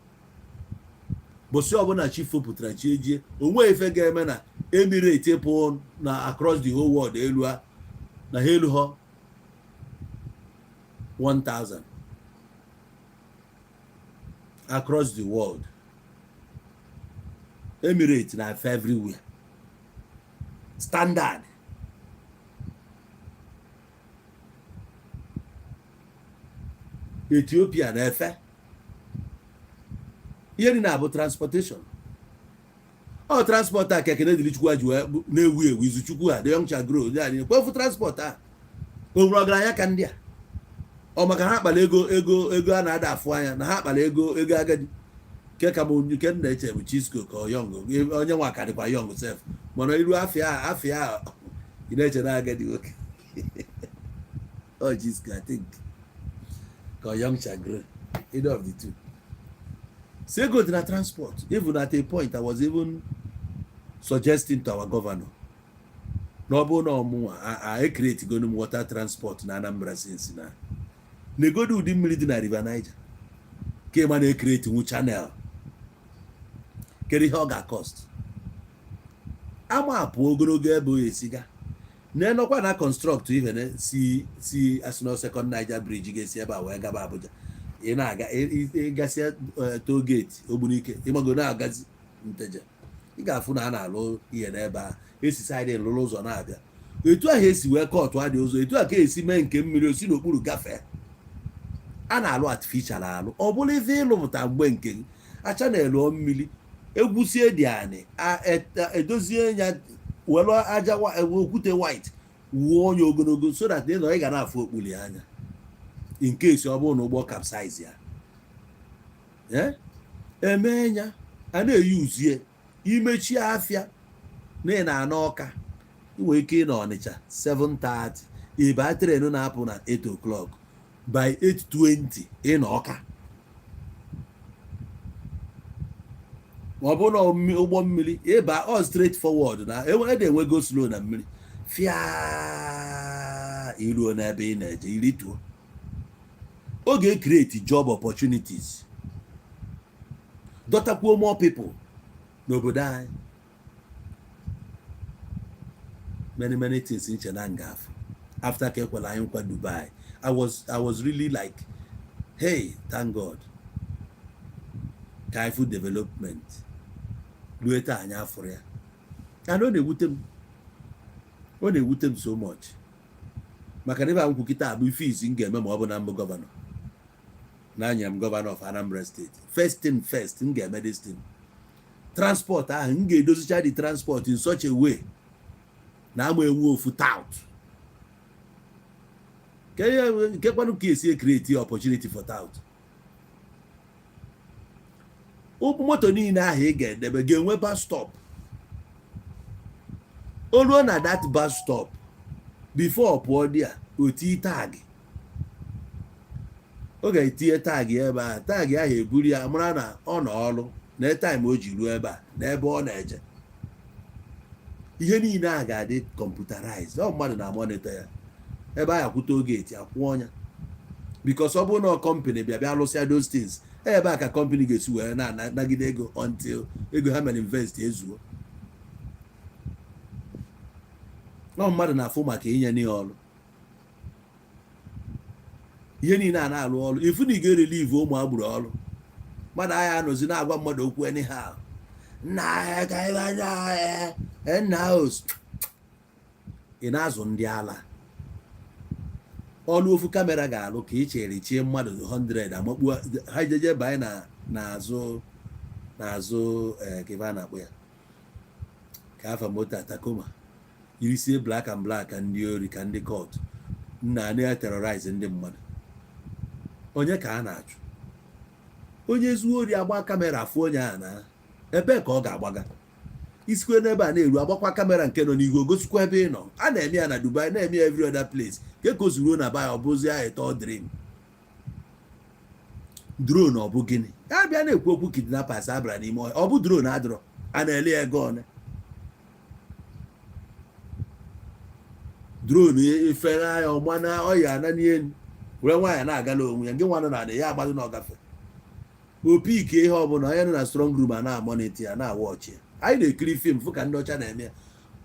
Bụsị ọbụla chi fopụtara, chi ejie, onwe ife ga-eme na Emirate pụọ na across the whole world, elu a na ha elu ha. 1000 across the world. Emirates na-afe everywhere, standard. Ethiopia na-efe. Ihe dị na-abụ transportation. Ọ transport a ka Ekene dịrị Chukwu ji wee na-ewu ewu. Izuchukwu a, the young shall grow, ndị a niile kwefu transport a. O nwere ọgaranya ka ndị a? Ọ maka ha kpara ego, ego, ego a na-ada afụ anya na ha kpara ego, ego agadi nke ka m nke m na-eche bụ Chisco ka ọ young, onye nwa ka dịkwa young sef, mana iru afịa afịa ị na-eche na agadi nwoke. Ọ Chisco, I think, ka ọ young shall grow, either of the two. So ego dị na transport. Even at a point, I was even suggesting to our governor na ọ bụrụ na ọmụnwa a e-create gonu m water transport na Anambra, since na negodu ụdị mmiri dị na River Niger ka ịma na-e-create nwu channel, kedu ihe ọ ga-cost? Ama apụ ogologo ebe o esiga na-enọkwa na construct even si asịna Second Niger Bridge ga-esi ebe a wee gaba Abuja. Ị na-aga, ịgasịa toll gate Ogbunike, ịmago na-agazi Nteje, ị ga-afụ na a na-alụ ihe n'ebe a. Esi side lụrụ ụzọ na-abịa etu ahụ esi wee kọtụ adị ụzọ, etu a ka esi mee nke mmiri osi n'okpuru gafee. A na-alụ artificial alụ, ọ bụrụ ife ịlụpụta mgbe nke gị acha na-elu mmiri egwusie dị anị, edozie ya, were aja okwute white wuo onye ogologo, so that ị nọ ị ga na-afụ okpuli anya in case ọ bụrụ na ụgbọ capsize ya. Emee ya a na-eyuzie imechi afịa na ị na-ana Ọka, ị nwere ike ịnọ Ọnịcha 7:30, ịba train na-apụ na 8 o'clock, by 8:20 ịnọ Ọka. Ma ọ bụrụ na ụgbọ mmiri ịba, ọ straight forward na ede enwe go slow na mmiri fịa, iruo n'ebe ị na-eje irituo. Ọ ga-create job opportunities, dọtakwuo more people n'obodo anyị. Many, many things nche na nga afọ after ka ekwela anyị nkwa Dubai, I was really like, "Hey, thank God." Ka anyị fụ development ruo taa, anyị afụrụ ya, and ọ na-ewute m, ọ na-ewute m so much, maka na ebe a nkwụ kịta bụ ife izi m ga-eme ma ọ bụ na mbụ governor na anya m, governor of Anambra State. First thing first, m ga-eme this thing, transport ahụ. M ga-edozicha the transport in such a way na ama enwe ofu tout nke kwanụ ka esi create opportunity for tout. Ụkwụ moto niile ahụ ị ga-edebe ga-enwe bus stop. O ruo na that bus stop, before pụọ dị a, oti tag, ọ ga-etinye tag ebe a. Tag ahụ eburu ya mara na ọ nọ ọrụ na time o ji ruo ebe a na ebe ọ na-eje. Ihe niile a ga-adị computerized. Ọ mmadụ na monitor ya ebe a, akwụta oge eti akwụ ọnya, because ọ bụrụ na company bịa bịa lụsịa those things ebe a, ka company ga-esi wee na-anagide ego until ego ha mere invest ezuo. Ọ mmadụ na-afụ maka inye n'ihe ọrụ, ihe niile a na-alụ ọrụ ifu na ị ga-erelive ụmụ agburu ọrụ. Mmadụ agha anọzi na-agwa mmadụ okwu anyhow, nna ka nna house ị na-azụ ndị ala ọlụ. Ofu camera ga-alụ ka ị chere chie mmadụ 100 amakpu ha jeje banye na n'azụ n'azụ ka ebe a na-akpọ ya ka afa moto Tacoma, yirisie black and black ka ndị ori, ka ndị cult nna na-terrorize ndị mmadụ. Onye ka a na-achụ? Onye zuo ori, agba camera afụ onye a na ebee ka ọ ga-agbaga. Isikwe n'ebe a na-eru, agbakwa camera nke nọ n'ihu ogosikwa ebe ị nọ. A na-eme ya na Dubai, na-eme ya every other place. Nke ka o zuruo na baya, ọ bụzi ya ịtọ dream drone. Ọ bụ gịnị a bịa na-ekwu okwu kidnappers abara n'ime ọhịa? Ọ bụ drone adịrọ a na-ele ya ego one drone efere anya ọma na ọya na n'elu were nwaanyị na-agala onwe ya. Nke nwa nọ na ya agbado na ọgafe opike ihe ọbụla. Onye nọ na strong room a na-amonitor ya, na-awatch ya. Anyị na-ekiri film fụ ka ndị ọcha na-eme ya.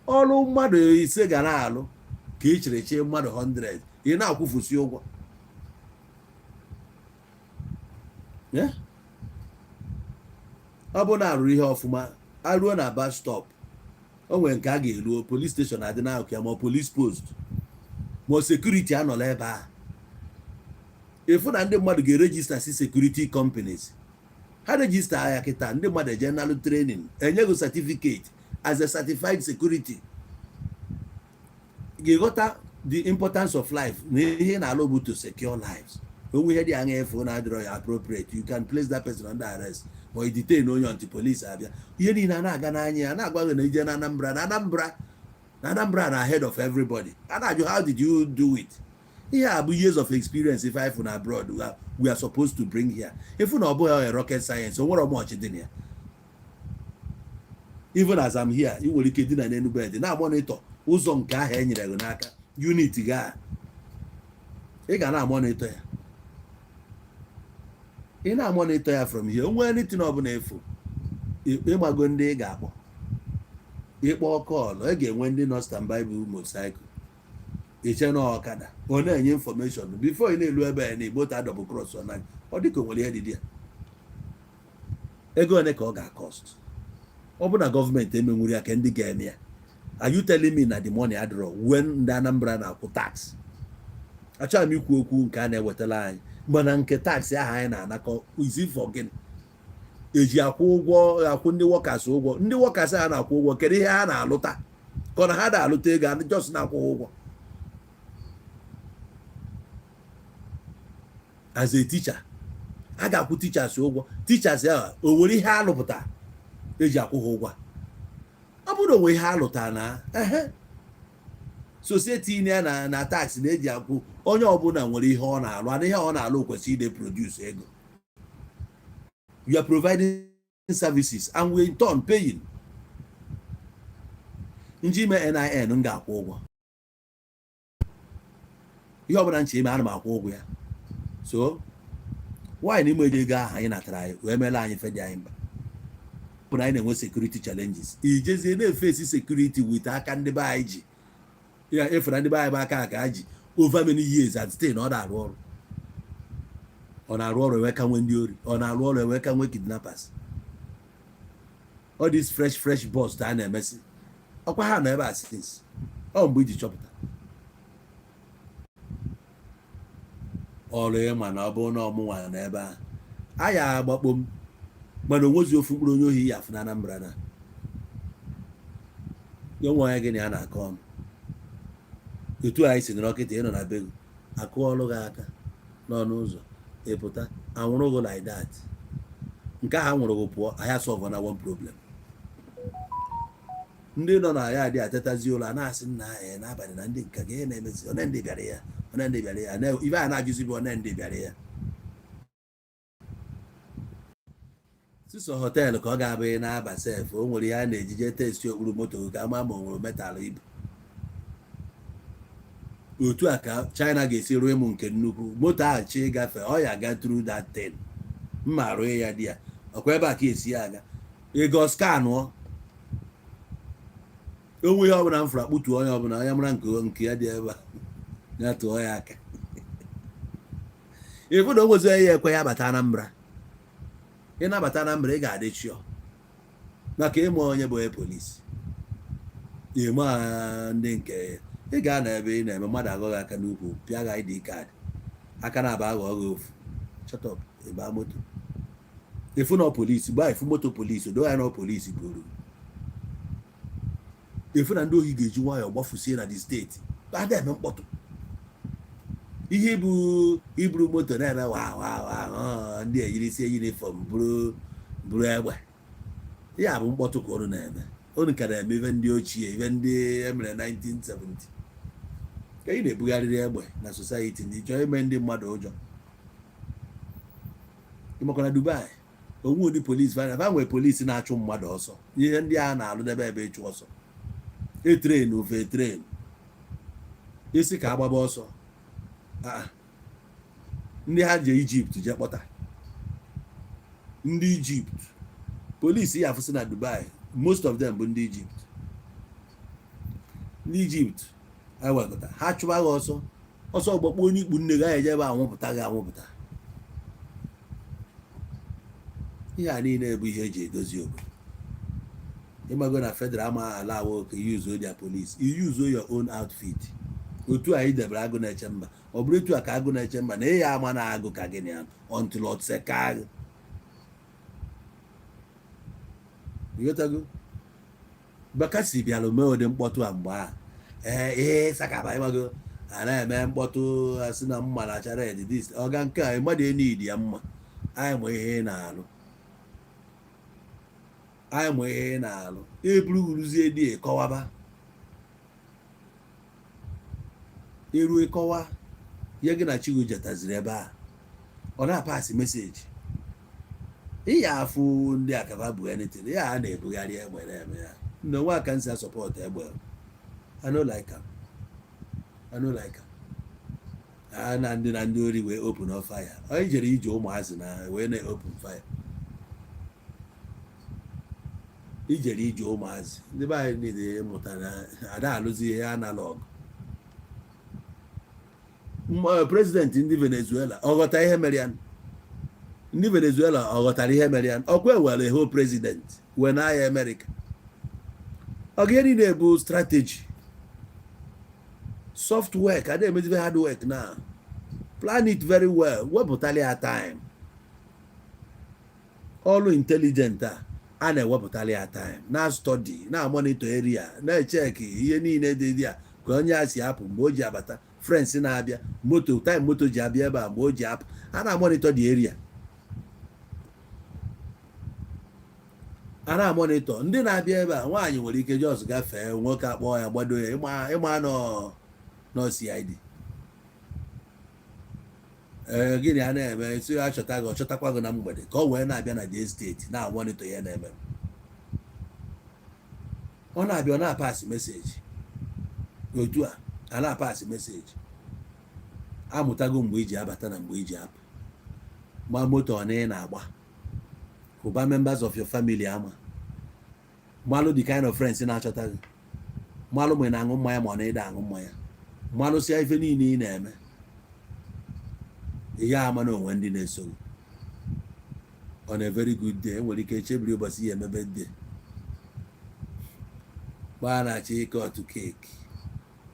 Ọrụ mmadụ 5 ga na-alụ ka ị chere chie mmadụ 100, ị na-akwụfusi ụgwọ. Yeah? Ọ bụ na arụrụ ihe ọfụma, aruo na bus stop, o nwere nke a ga-eruo, police station adị n'akụkụ ya, ma police post, ma security anọla ebe a. Ịfụ na ndị mmadụ ga-eregister si security companies, ha register ya kịta, ndị mmadụ eje nalụ training, enyeghị certificate as a certified security. Ga-eghọta the importance of life na ihe na-alụ bụ to secure lives. Onwe ihe dị anya efu na adịrọ ya appropriate, you can place that person under arrest ma i detain onye until police abịa. Ihe niile a na-aga n'anya ya na-agwa gị na ije na Anambra, na Anambra, na Anambra na ahead of everybody. A na-ajụ, "How did you do it?" Ihe a bụ years of experience. If I na abroad, we are supposed to bring here. Ifu na ọ bụghị rocket science, o nwere much dị na ya. Even as I'm here, ị nwere ike dina n'elu bed na-amonitor ụzọ nke ahụ e nyere gị n'aka, unit gị a ị ga na-amonitor ya. Ị na-amonitor ya from here, onwe anything ọbụla efu, ịmago ndị ị ga-akpọ. Ịkpọ call, ị ga-enwe ndị nọ standby bụ motorcycle, iche na ọkada, ọ na-enye information before ị na-elu ebe ya na igbo ta double cross ọ na ọ dịka o nwere ihe dị ya. Ego ole ka ọ ga-cost? Ọ bụ na gọọmenti emenwuru ya, ka ndị ga-eme ya? Are you telling me na the money adịrọ when ndị Anambra na-akwụ tax? Achọghị m ikwu okwu nke a na-ewetara anyị, mana nke tax ahụ anyị na-anakọ izi for gịnị? Eji akwụ ụgwọ, akwụ ndị workers ụgwọ? Ndị workers a na-akwụ ụgwọ, kedu ihe ha na-alụta? Ka ọ na ha na-alụta ego a just na-akwụ ha ụgwọ? As a teacher, a ga-akwụ teachers ụgwọ. Teachers ya, o nwere ihe alụpụta eji akwụ ha ụgwọ? Ọ bụrụ na onwe ihe alụta na ehe society ya na tax na-eji akwụ, onye ọbụla nwere ihe ọ na-alụ, ana ihe ọ na-alụ kwesịrị ide produce ego. You are providing services and we in turn paying. Nji ime NIN, m ga-akwụ ụgwọ. Ihe ọbụla nche ime, ana m akwụ ụgwọ ya. So why na ime ego ahụ anyị natara anyị wee meela anyị fe dị anyị mkpa bụ na anyị na-enwe security challenges? Ijezie na-efesi security with aka ndị be anyị ji ya efere ndị be anyị bụ aka ka ha ji over many years and still na ọ na-arụ ọrụ, ọ na-arụ ọrụ enwe ka nwe ndị ori, ọ na-arụ ọrụ enwe ka nwe kidnappers. All these fresh fresh bust a na-emesi ọkwa ha nọ ebe a since ọ mgbe iji chọpụta ọrụ ịma na ọ bụrụ na ọmụnwa nọ ebe a, a ya agbakpo m, mana onwezi ofu mkpụrụ onye ohi ya afụ na Anambra na ya onwe onye gị na ya na-akọ ọnụ. Otu anyị si nọrọ kịta, ịnọ na be gị, akụọlụ gị aka n'ọnụ ụzọ, ịpụta, anwụrụ gị like that. Nke ahụ anwụrụ gị pụọ, ahịa solve na one problem. Ndị nọ na ya dị atetazi ụlọ a na-asị nna ya n'abalị na ndị nke gị na-emezi one ndị bịara ya, one ndị bịara ya, ibe a na-ajụzi bụ one ndị bịara ya. Sisọ hotel ka ọ ga-abụ ị na-aba sef, o nwere ihe a na-ejije test okpuru moto ka ama ma o nwere metal ibu. Otu a ka China ga-esi rụọ ịmụ nke nnukwu moto ahụ chi gafe, ọ ya ga through that thing mma rụọ ya dị ya ọkwa ebe a ka esi ya aga ego skanụọ onwe ihe ọbụla m fụrụ akpụtuo onye ọbụla onye mara nke ya dị ebe a ya tụọ ya aka. Ịfụ na o nwezi onye ya ekwe ya bata Anambra. Ịnabata Anambra, ị ga-adị chịọ maka ịmụ onye bụ onye polisi, ịma ndị nke ị ga-anọ ebe ị na-eme mmadụ aghọghị aka n'ukwu, pịa gị ID card aka na-aba aghọ gị ofu. Shut up, ịba moto, ịfụ na polisi gbaa, ịfụ moto polisi do ya na polisi buru. Ịfụ na ndị ohi ga-eji nwayọọ gbafusie na the state, ada eme mkpọtụ. Ihe bụ iburu moto na-eme wa wa wa, ndị eyirisie uniform buru egbe, ya bụ mkpọtụ ka unu na-eme. Unu ka na-eme ife ndị ochie, ife ndị emere 1970, ka ị na-ebugharịrị egbe na society ndị chọọ ime ndị mmadụ ụjọ. Ịmakwa na Dubai onwe ụdị polisi fa nwere, polisi na-achụ mmadụ ọsọ. Ihe ndị a na-alụ n'ebe ebe ịchụ ọsọ, etrain ofe train isi ka agbaba ọsọ. Ndị ha je Ijipt jee kpọta ndị Ijipt polisi ya afụsị na Dubai, most of them bụ ndị Ijipt. Ndị Ijipt ewekọta ha chụba gị ọsọ ọsọ, gbakpuo onye ikpu nne gị, eje ebe anwụpụta gị anwụpụta. Ihe a niile bụ ihe eji edozi obodo. Ịmago na federal ama ala awo ka use their police, you use your own outfit. Otu a ị debere Agụ Na-eche Mba, ọ bụrụ etu a ka Agụ Na-eche Mba na ịya ama na agụ ka gịnị ya until ọtseka agụ. Ịghọtago? Bakassi bịara mee ụdị mkpọtụ a mgbe a, ee, sakaba. Ịmago a na-eme mkpọtụ, asị na mma na-acha red. This ọga nke a, mmadụ enidi ya mma. Anyị ma ihe ị na-alụ, anyị ma ihe ị na-alụ. Eburuzie dị kọwaba eru ịkọwa ihe gị na Chigu jetaziri ebe a, ọ na-apasị message. Ịya afụ ndị akaba bụ anything ya a na-ebugharị egbe na-eme ya na onwe aka nsi support egbe. I no like am, I no like am. A na ndị na ndị ori wee open fire. Onye jere ije ụmụazị na wee na open fire, ijere ije ụmụazị. Ndị be anyị niile mụtara na ada alụzi ihe analog. President ndị Venezuela, ọ ghọta ihe mere ya? Ndị Venezuela, ọ ghọtara ihe mere ya? Ọkwa ewere ho president wee n'agha Amerịka. Ọ ga niile bụ strategy, soft work a na-emezibe hard work na plan it very well, wepụtala ya time. Ọrụ intelligent a a na-ewepụtala ya time na study, na monitor area, na-echeki ihe niile dị dị a, ka onye a si apụ, mgbe o ji abata, friends na-abịa, moto, time moto ji abịa ebe a, mgbe o ji apụ. A na-amonitor the area, a na-amonitor ndị na-abịa ebe a. Nwaanyị nwere ike just gafee, nwoke akpọọ ya, gbado ya, ịma nọ CID. Ee, gịnị a na-eme? Si achọta gị, ọ chọtakwa gị na mgbede, ka ọ wee na-abịa na the state na-amonitor ihe na-eme. Ọ na-abịa, ọ na-apasị message. Otu a a na-apasị message, amụtago mgbe iji abata na mgbe iji apụ, ma moto ọ na ị na-agba, hụba members of your family, ama malụ the kind of friends na-achọta gị, malụ ma ị na-aṅụ mmanya ma ọ na ịda aṅụ mmanya, malụsịa ife niile ị na-eme. Ihe ama na onwe ndị na-eso gị on a very good day, enwere ike chebiri ụbọchị ya emebe day gbaa na-achọ ike otu cake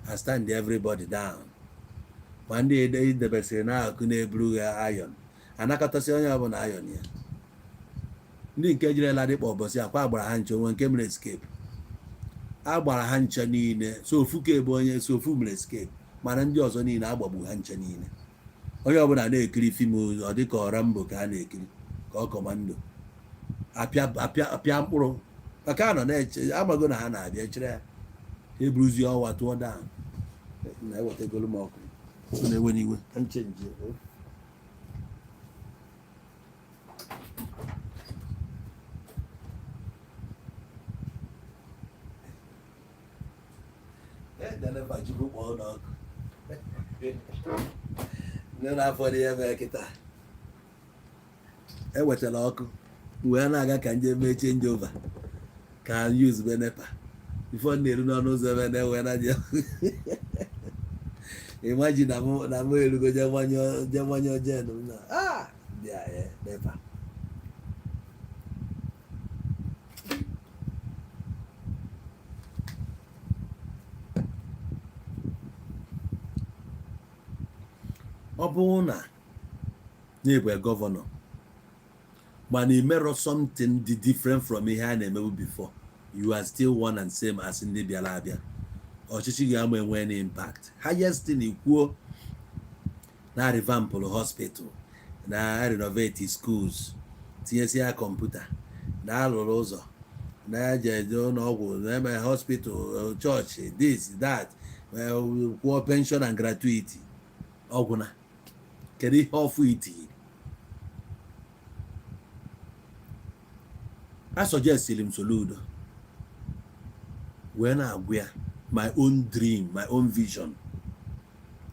and stand everybody down, ma ndị edebesịrị n'akụkụ na-eburu ha ayọn, anakọtasị onye ọbụla ayọn ya. Ndị nke jirela dịkpa ụbọchị akwa agbara ha nche, onwe nke mere escape, agbara ha nche niile. So ofu ka ebe onye so ofu mere escape, mana ndị ọzọ niile agbagbu ha nche niile. Onye ọbụla na-ekiri film, ọ dịka ọ Rambo ka a na-ekiri, ka ọ Commando, apịa apịa apịa mkpụrụ, maka a nọ na-eche, amago na ha na-abịa echere ya, eburuzie ọwa tụọ down na-ewetagolu m ọkụ na-ewe n'iwe ka nche nje. Dereba, Chukwu kpọọ n'ọkụ ndị na-afọ dị ihe mee kịta. Ewetara ọkụ wee na-aga ka nje mee change over, ka use be NEPA before m na-eru n'ọnụ ụzọ ebe na-ewe na je. Imagine na mụ erugo je gbanyụọ gen m na dị a NEPA. Ọ bụrụ na na-ebwe governor, mana ị merọ something dị different from ihe a na-emebu before, you are still one and same as ndị bịara abịa. Ọchịchị gị ama enwe any impact. Highest thing ikwuo na revampụrụ hospital, na renovate schools, tinyesia kọmputa, na alụrụ ụzọ, na eje ụlọọgwụ, na-eme hospital, chọọchị, this, that, kwụọ pension and gratuity, ọgwụ. Na kedu ihe ọfụ itinye? A suggestiri m Soludo wee na-agwa ya my own dream, my own vision,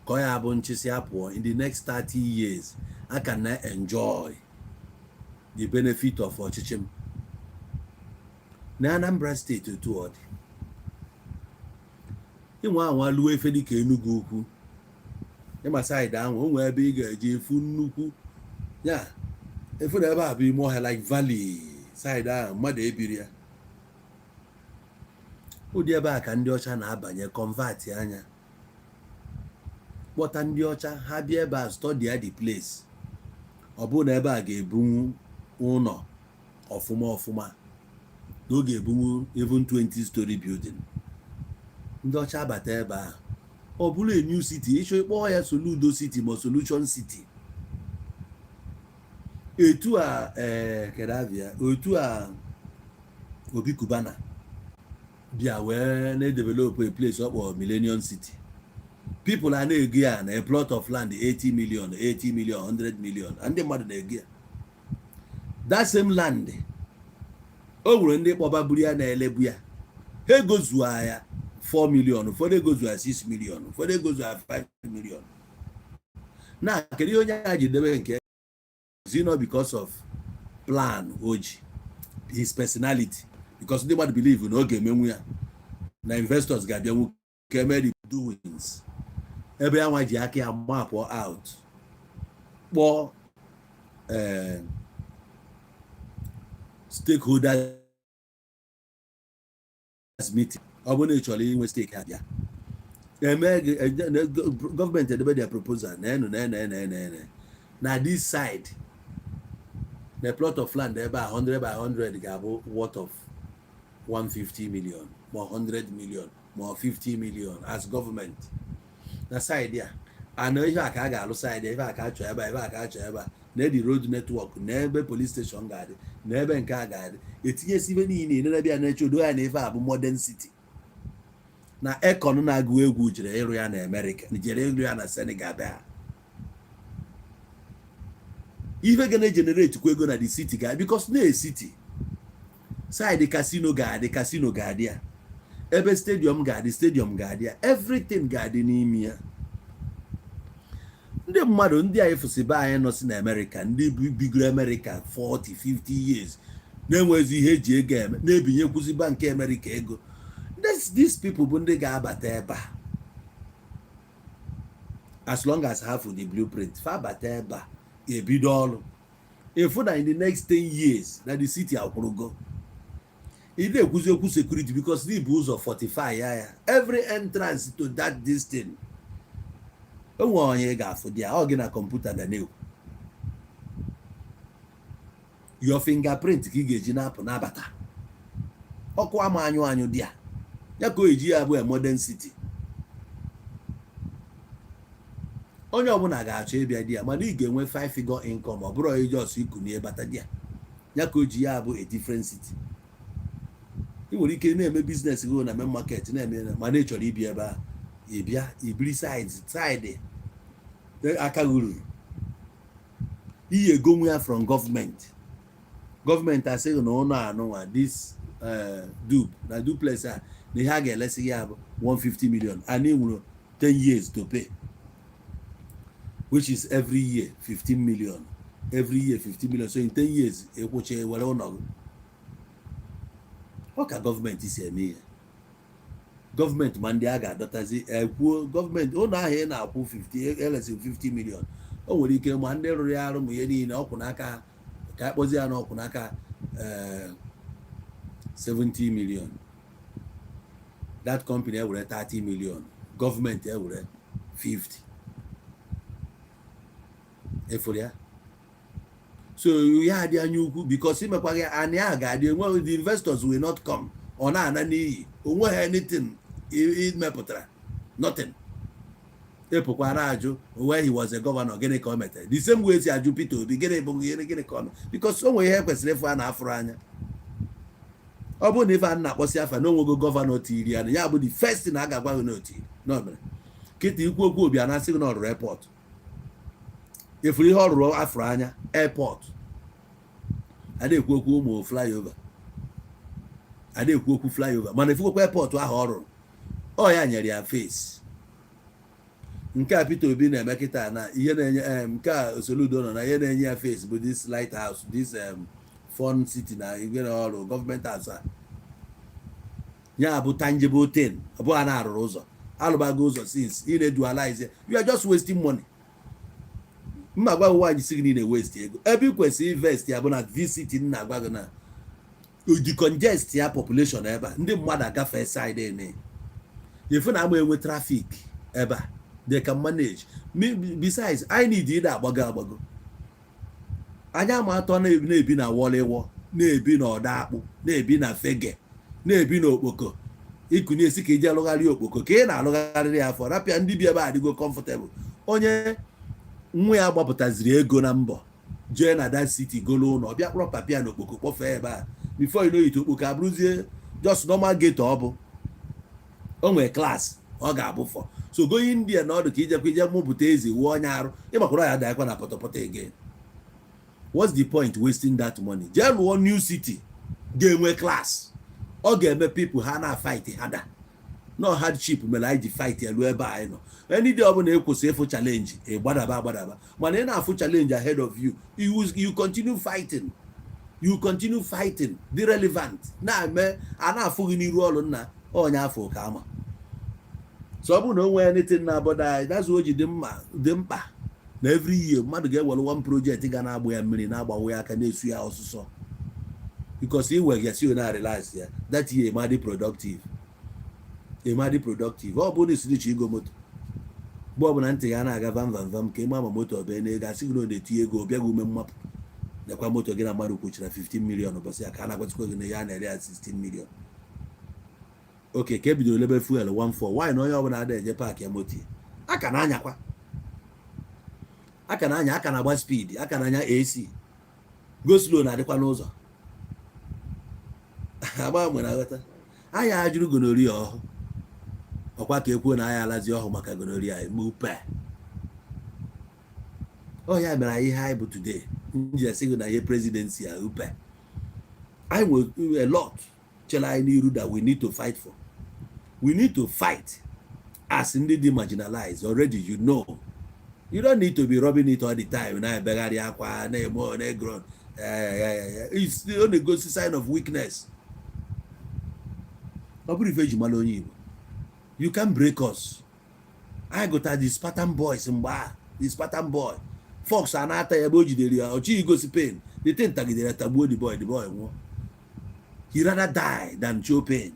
ka ọ ya bụ nchịsị apụọ in the next 30 years, I can na enjoy the benefit of ọchịchị m na Anambra Steeti. Otu ọ dị, ịnwe anwa luo efe dịka Enugu Ukwu, ịma side ahụ, o nwee ebe ị ga-eje efu nnukwu ya Efu na ebe a bụ ime ọhịa, like valley side ahụ, mmadụ ebiri ya. Ụdị ebe a ka ndị ọcha na-abanye, convert anya, kpọta ndị ọcha, ha bịa ebe a, study the place. Ọ bụrụ na ebe a ga-ebunwu ụlọ ọfụma ọfụma, na ọ ga-ebunwu even 20 story building, ndị ọcha abata ebe a, ọ bụrụ a new city. Ịchọ ịkpọ ya Soludo City ma Solution City. Etu a, ee, kedavia otu a, Obi Cubana bịa wee na-edevelop a place ọ kpọrọ Millennium City. People a na-ego ya na a plot of land 80 million, 80 million, 100 million, ndị mmadụ na-ego ya that same land. O nwere ndị kpọbaburu ya na-elebu ya, ha egozuo ya 4 million, ụfọdụ egozuo ya 6 million, ụfọdụ egozuo ya 5 million. Na kedu ihe onye a ji debe nke? Is it not because of plan o ji, his personality, because ndị mmadụ believe na ọ ga-emenwu ya, na investors ga-abịanwu ka eme the doings? Ebe ya nwa ji aka ya mapụ out, kpọọ stakeholders meeting. Ọ bụrụ na ị chọrọ inwe stake, abịa eme gọọmenti edebe their proposal na enu na enu enu enu enu na this side, na plot of land ebe a, 100 by 100, ga-abụ worth of 150 million ma 100 million ma 50 million as gọọmenti. Na side a ana, ihe a ka a ga-alụ side, ebe a ka a chọọ, ebe a, ebe a ka a chọọ, ebe a na edi road network, na ebe police station ga-adị, na ebe nke a ga-adị, etinyesi ibe niile enebe ya na-eche odo ya na ife a bụ modern city. Na Akon na-agụ egwu jere ịrụ ya na Amerịka, jere ịrụ ya na Senegal bịa. Ife ga na-egenerate kwa ego na the city ga, because na city side, casino ga-adị, casino ga-adị ya, ebe stadium ga-adị, stadium ga-adị ya, everything ga-adị n'ime ya. Ndị mmadụ, ndị anyị fụsị be anyị nọ si na Amerịka, ndị bigoro Amerịka 40 50 years, na-enwezi ihe eji ego eme, na-ebinyekwuzi bankị Amerịka ego. These people bụ ndị ga-abata ebe a as long as ha fụ the blueprint. Fa bata ebe a, ebido ọrụ. Efu na in the next 10 years na the city akwụrụgo. Ị na-ekwuzi okwu security because n'ibu ụzọ fortify ya every entrance to that this thing. O nwere onye ị ga-afụ dị ya, ọ gị na kọmputa ga na-ekwu. Your fingerprint ka ị ga-eji na-apụ n'abata. Ọkụ ama anyụ anyụ dị ya, ya ka o eji ya bụ a modern city. Onye ọbụla ga-achọ ịbịa di ya, mana ị ga-enwe five figure income. Ọ bụrụ ijos ikunie bata di ya, ya ka o ji ya bụ a different city. Ị nwere ike na-eme business gị na main market na-eme, mana ị chọrọ ibi ebe a, ị bịa ibiri side side aka gị ruru iyi egonwe ya from gọọmenti. Gọọmenti asịghị na ụlọ anụnwa, this na duplex a, na ihe a ga-elesi ya bụ 150 million, and ị nwere 10 years to pay, which is every year 15 million, every year 15 million. So in 10 years ịkwụcha, were ụlọ gị. Ọ ka gọọmenti si eme ihe. Gọọmenti ma ndị a ga-adọtazi ekwuo gọọmenti ụlọ ahụ ị na-akwụ 50, elesi 50 million, o nwere ike ma ndị rụrụ ya arụ, ma ihe niile ọkwụ n'aka ha, ka akpọzi ya n'ọkwụ n'aka 70 million. That company ewere 30 million, gọọmenti ewere 50. Efuru ya. So ya adị anya ukwu because imekwaghị anị ahụ ga-adị enwe. The investors will not come. Ọ na-ana n'iyi onweghị anything imepụtara, nothing. Epụkwa na-ajụ, when he was a governor, gịnị ka o metere? The same way esi ajụ Peter Obi, gịnị bụ gịnị, gịnị ka ọ mere? Because o nwere ihe kwesịrị ịfụ a na-afụrụ anya. Ọ bụrụ na ife a na-akpọsị afa na onwego governor tiri ya, na ya bụ the first thing a ga-agwa gị na otiri na o mere. Kịta ikwu okwu Obi, a na-asị gị na ọ rụrụ airport. Efuru ihe ọ rụrụ afụrụ anya, airport. A na-ekwu okwu ụmụ flyover, a na-ekwu okwu flyover, mana efukwekwa airport ahụ ọ rụrụ, ọ ya nyere ya face. Nke a Peter Obi na-eme kịta na ihe na-enye nke a Soludo nọ na ihe na-enye ya face bụ this lighthouse, this fun city na igwe na ọrụ gọọmenti house a. Ya bụ tangible thing. Ọ bụghị a na-arụrụ ụzọ, alụbago ụzọ since. Ị na-edualize, you are just wasting money. Mma gwa gị, nwaanyị si gị niile waste ego ebe ị kwesịrị invest ya bụ na VCT. Nna agwa gị na decongest ya population ebe a, ndị mmadụ agafe side ene efu na ama enwe traffic ebe a, they can manage. Besides, I need ịda agbago agbago anyị ama atọ na-ebi na wọlịwọ, na-ebi na ọda akpụ, na-ebi na fege, na-ebi na okpoko. Ikunye esi ka iji alụgharị okpoko ka ị na-alụgharịrị ya afọ rapịa. Ndị bi ebe a adịgo comfortable. Onye nwa ya gbapụtaziri ego na mbọ jee na that city golo ụlọ, bịa kpọrọ papịa na okpoko kpọfee ebe a. Before you know it, okpoko abụrụzie just normal ghetto. Ọ bụ o nwere class ọ ga-abụ for so going there na ọdụ ka ijekwa ije mụpụta ezi wuo onye arụ ịgbakwara ya daakwa na pọtọpọtọ again. What's the point wasting that money? Jee lụọ new city ga-enwe class, ọ ga-eme people ha na fight harder. No hardship mere anyị ji fight elu ebe anyị nọ. Any day ọbụla ekwụsị ịfụ challenge, ị gbadaba agbadaba. Mana ị na-afụ challenge ahead of you, you continue fighting, you continue fighting, dị relevant, na-eme a na-afụ gị n'iru ọrụ nna onye afọ ka ama. So ọ bụrụ na o nwee anything na-abọda anyị, that's o ji dị mma, dị mkpa na every year mmadụ ga-ewere one project ga na-agbụ ya mmiri, na-agbawe ya aka, na-esu ya ọsụsọ, because iwe ga-esi na relax ya that year, ma dị productive, ịma dị productive. Ọ bụrụ na isiri iche igo moto, mgbe ọbụla ntị ya na-aga vam vam vam ka ịma ma moto ọbịa n'ego, asị gị na ọ na-etinye ego, bịa gị ume mmapụ nekwa moto gị na mmadụ kwuchara 15 million ụbọchị ya ka a na-agwatịkwa gị na ya na-ere ya 16 million. Oke ka ebidoro lebe fuel 14, nwaanyị na onye ọbụla ada eje park ya moto ya aka na-anyakwa, aka na-anya, aka na-agba speed, aka na-anya AC, go slow na-adịkwa n'ụzọ agba nwere aghọta. Anyị ajụrụ gonorrhea ọhụ ọkwa ka ekwuo na anyị alazi ọhụ maka gonorrhea mupe. Ọ ya mere anyị ihe anyị bụ today. M ji asị gị na ihe presidency a upe, anyị nwere a lot chere anyị n'iru that we need to fight for. We need to fight as ndị dị marginalized already. You know, you don't need to be rubbing it all the time, na-ebegharị akwa, na-eme na-egron. Ọ na-egosi sign of weakness. Ọ bụrụ ife eji mara onye Igbo, you can break us. Anyị gụta the Spartan Boys mgbe a, the Spartan Boy fox a na-ata ya ebe o jidere ya, ọ chịghị igosi pain. The thing tagidere ya, tagbuo the boy. The boy nwụọ. He rather die than show pain.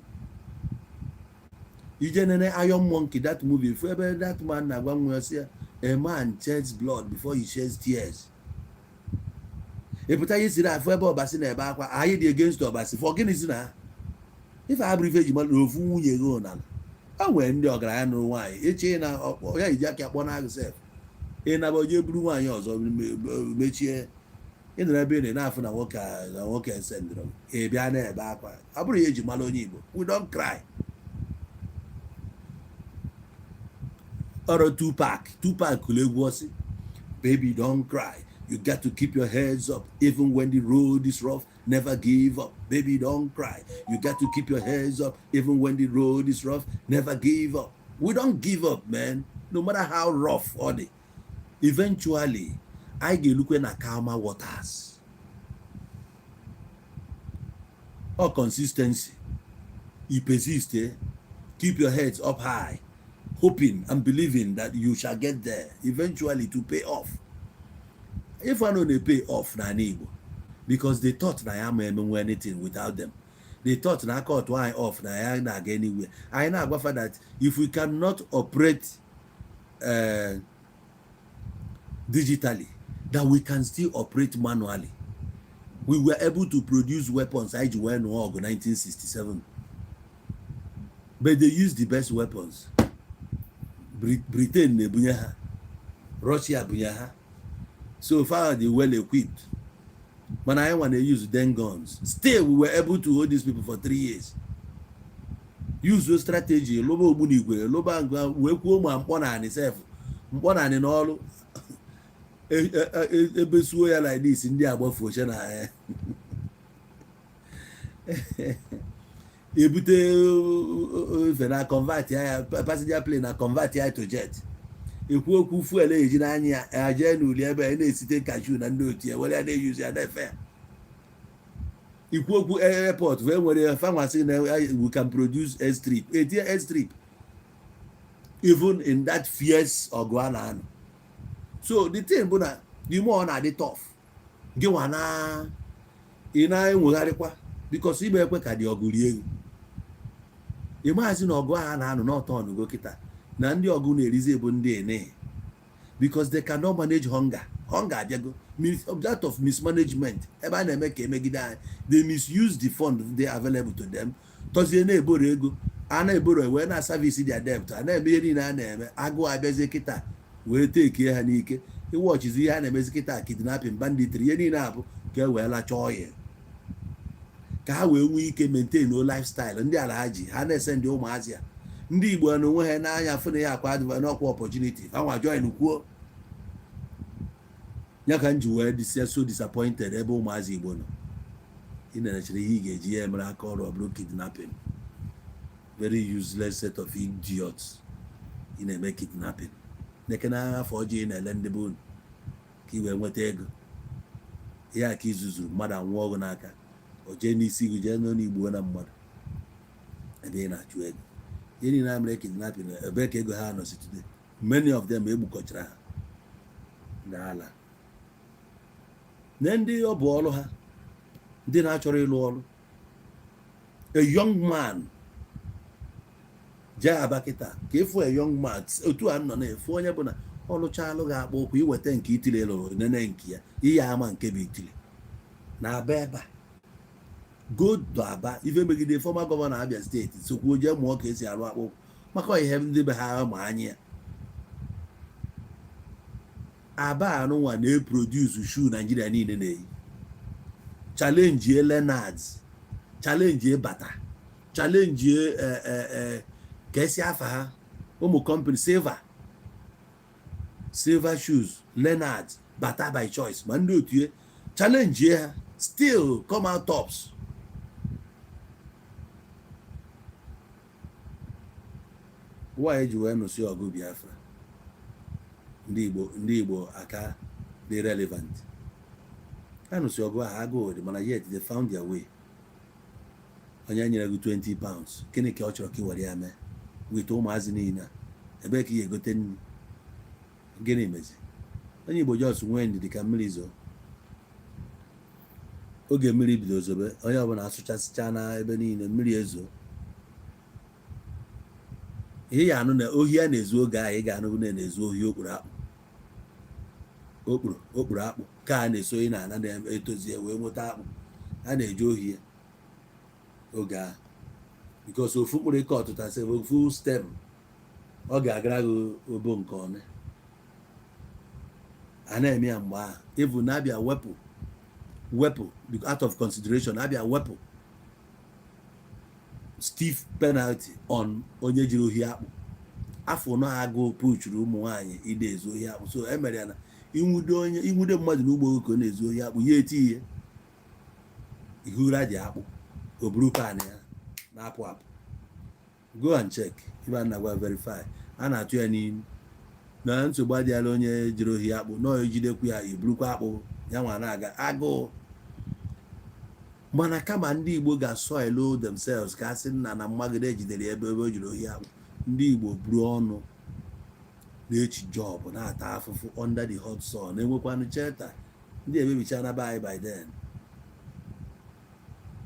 Ije nene Iron Monkey, that movie, fu ebe that man na-agwa nwa ya sị ya, "A man sheds blood before he sheds tears." Ịpụta ihe siri afụ ebe Ọbasi na-ebe akwa, anyị dị against Ọbasi for gịnị? Si na ife abụrụ ife eji mara na ofu nwunye gị n'ala. O nwere ndị ọgaranya nụrụ nwaanyị eche na ya iji aka akpọ na sef ịnaba oje buru nwaanyị ọzọ mechie. Ị nọrọ ebe ị na-afụ na nwoke na nwoke sendịrị, ị bịa na-ebe akwa. Ọ bụrụ ya eji mara onye Igbo, we don't cry. Ọrụ Tupac, Tupac kụrụ egwu ọsị, "Baby, don't cry, you got to keep your heads up even when the road is rough. Never give up. Baby, don't cry, you got to keep your heads up even when the road is rough. Never give up." We don't give up, man. No matter how rough ọ dị, eventually anyị ga-elukwe na calmer waters. Or consistency, you persist, eh? Keep your heads up high, hoping and believing that you shall get there eventually to pay off. If I know they pay off n'ala Igbo, because they thought na ya ma emenwe anything without them. They thought na aka otu anyị off na ya na-aga anywhere. Anyị na-agwafa that if we cannot operate digitally, that we can still operate manually. We were able to produce weapons anyị ji wee nụọ ọgụ 1967, but they used the best weapons. Britain na-ebunye ha, Russia bunye ha. So far they well equipped, mana anyị nwa na-use den guns. Still we were able to hold these people for 3 years. Use those strategy, lụba ogbunigwe, lụba ngwa, wee kwuo ma mkpọ na anị sef, mkpọ na anị n'ọrụ ebesuo ya like this, ndị agbafuoche na ya ebute efe na convert ya passenger plane na convert ya to jet. Ekwu okwu fuel eji n'anya ya jee n'uli ebe a na-esite cashew na ndị otu ya were ya na-eyuzi ya na-efe ya. Ikwu okwu airport wee nwere fanwasị na we can produce airstrip, etinye airstrip even in that fierce ọgụ a na-anọ. So the thing bụ na The more ọ na-adị tough, gị nwa na ị na-enwegharịkwa, because igbe ekwe ka dị ọgụ rie gị. Ị maazị na ọgụ ahụ a na-anụ n'ọtọ ọnụgo kịta na ndị ọgụ na-erizi bụ ndị ene, because they cannot manage hunger. Hunger abịago that of mismanagement ebe a na-eme ka emegide anyị. They misuse the fund dey available to them, tọzie na-eboro ego a na-eboro wee na service their debt, a na-eme ihe niile a na-eme. Agụụ abịazie kịta wee tekie ha n'ike. Iwọchizi ihe a na-emezi kịta, kidnapping, banditry, ihe niile abụ ka e wee lachaa ọya, ka ha wee nwee ike maintain o lifestyle ndị ala ha ji ha na-ese. Ndị ụmụazị a, ndị Igbo na onwe ha n'anya fụ na ya akwa adịba n'ọkwa opportunity fa nwa join kwuo ya. Ka m ji wee dị so disappointed ebe ụmụazị Igbo nọ. Ị na-echere ihe ị ga-eji ya emere aka ọrụ, ọ bụrụ kidnapping. Very useless set of idiots. Ị na-eme kidnapping neke na afọ ọjọọ ị na-ele ndị be unu ka ị wee nweta ego. Ihe a ka izuzuru mmadụ anwụọ ọgụ n'aka, o jee n'isi gị, jee n'ọnụ igbuo na mmadụ ebe ị na-achụ ego. Ihe niile a mere kidnapping, ebe ka ego ha nọ si today? Many of them egbukọchara ha n'ala na ndị ọ bụ ọrụ ha, ndị na-achọrọ ịlụ ọrụ. A young man jee Aba kịta ka ịfụ a young man otu a nọ na-efu onye bụ na ọlụcha alụ ga-akpọ ụkwụ iweta nke itili lụrụ nene nke ya ihe ama nke bụ itili na Aba ebe a. Go to Aba, ife megide former governor Abia Steeti sokwuo jee mụọ ka esi arụ akpụ ụkwụ, maka ihe ndị be ha ma anya ya. Aba anụnwa na-eproduce shoe Naijiria niile na-eyi. Challenge Leonards, challenge Bata, challenge ka esi afa ha, ụmụ company silver silver shoes, Leonards, Bata by Choice, ma ndị otu ya, challenge ha, still come out tops. Nwaanyị ji wee nụsị ọgụ Biafra, ndị Igbo, ndị Igbo aka dị relevant. Ha nụsị ọgụ ahụ, agụụ dị, mana yet they found their way. Onye nyere gị £20, gịnị ka ọ chọrọ ka ị were ya mee? Weta ụmụazị niile a, ebee ka ị ga-egote nri? Gịnị mezi onye Igbo jos nwee ndidi ka mmiri zoo? Oge mmiri bido zobe, onye ọbụla asụchasịcha na ebe niile, mmiri ezo, ihe ya anụ na ohi a na-ezu oge ahụ, ị ga-anụ na na-ezu ohi okpuru akpụ, okpuru okpuru akpụ ka a na-eso ị na-ana na-etozie wee nweta akpụ a na-eji ohi ya oge ahụ, because ofu mkpụrụ ike ọtụta sị ofu stem, ọ ga-agara gị obo nke ọma. A na-eme ya mgbe ahụ. Even na-abịa wepụ wepụ out of consideration, abịa wepụ stiff penalty on onye jiri ohi akpụ. Afọ nọ agụụ puchuru ụmụ nwaanyị ide ezu ohi akpụ, so e mere ya na inwude onye, inwude mmadụ n'ugbo ka ọ na-ezu ohi akpụ, ya eti ihe ihura ji akpụ, o buru pan ya na-apụ apụ. Go and check ibe a na-agwa, verify. A na-atụ ya n'ilu na nsogbu adịghịla onye jiri ohi akpụ nọọ, ejidekwu ya, eburukwa akpụ ya nwa na-aga agụụ. Mana kama ndị Igbo ga-soil themselves ka a sị nna na mmagide ejidere ya ebe ebe o jiri ohi akpụ, ndị Igbo buru ọnụ na-echi job, na-ata afụfụ under the hot sun, na-enwekwanụ cheta ndị emebicha be anyị by then.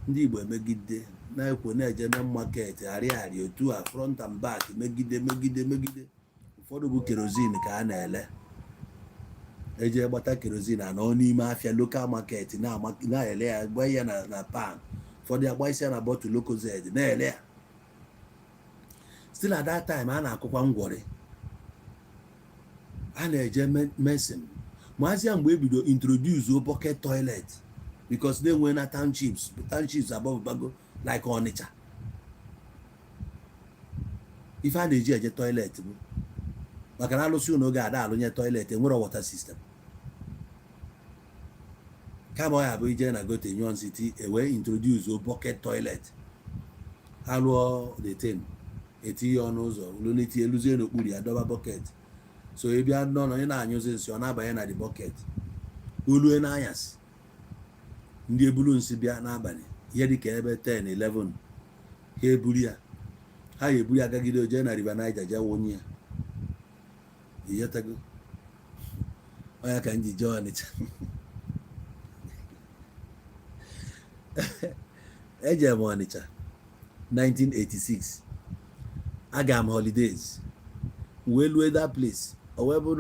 Ndị Igbo emegide na-ekwo na-eje na market arịarịa otu a, front and back, megide megide megide. Ụfọdụ bụ kerosene ka a na-ele, eje gbata kerosene anọ n'ime afịa local market na-ele ya, gba ya na pan, ụfọdụ agbaisi ya na bottle Lucozade na-ele ya. Still at that time, a na-akụkwa ngwọrị, a na-eje mesin maazịa mgbe ebido introduce bucket toilet, because na-enwe na townships, townships above like Ọnịcha, ife a na-eji eje toilet bụ maka na alụsị ụlọ oge ada alụnye toilet, enwere water system, kama ọ ya bụ ije na gote nyụọ nsị ti. Ewee introduce bucket toilet, alụọ the thing, etinye ọnụ ụzọ lụniti eluzie n'okpuru ya, dọba bucket. So ị bịa nọ ị na-anyụzi nsị, ọ na-abanye na the bucket. Olue n'anyasị, ndị ebulu nsị bịa n'abalị, ihe dịka ebe 10 11, ha eburu ya, ha ga-eburu ya gagide jee na River Niger, jee wụnye ya. Iyetago Onye ka m ji jee Ọnịcha. Eje m Ọnịcha 1986, aga m holidays, wee lue that place, o wee bụ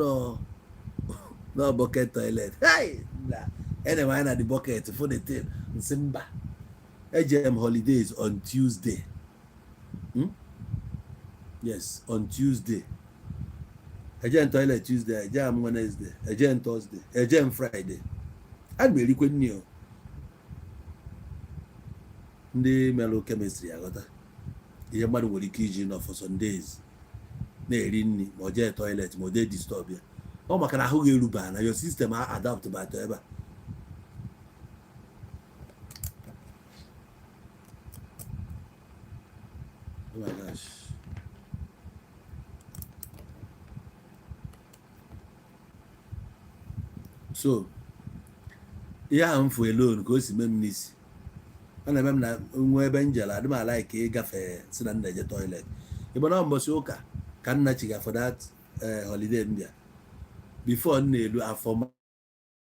nọ bucket toilet. Hey! Na ene m anya na the bucket for the thing, nsị mba. Eje m holidays on Tuesday. Yes, on Tuesday. Eje m toilet Tuesday, eje m Wednesday, eje m Thursday, eje m Friday. Ana m erikwe nri o. Ndị melụ chemistry aghọta ihe mmadụ nwere ike iji nọ for some days na-eri nri ma ọ jee toilet, ma ọ dee disturb ya. Ọ maka na ahụ ga-eruba na your system adapt bato ebe a. Oh my gosh. So ihe ahụ m fụ alone ka o si mee m n'isi, ọ na-eme m na nwa ebe m jere adị m ala ka ịgafe si na m na-eje toilet. Ịgba na mbọsị ụka ka nna chiga for that holiday m bịa before m na-elu afọ.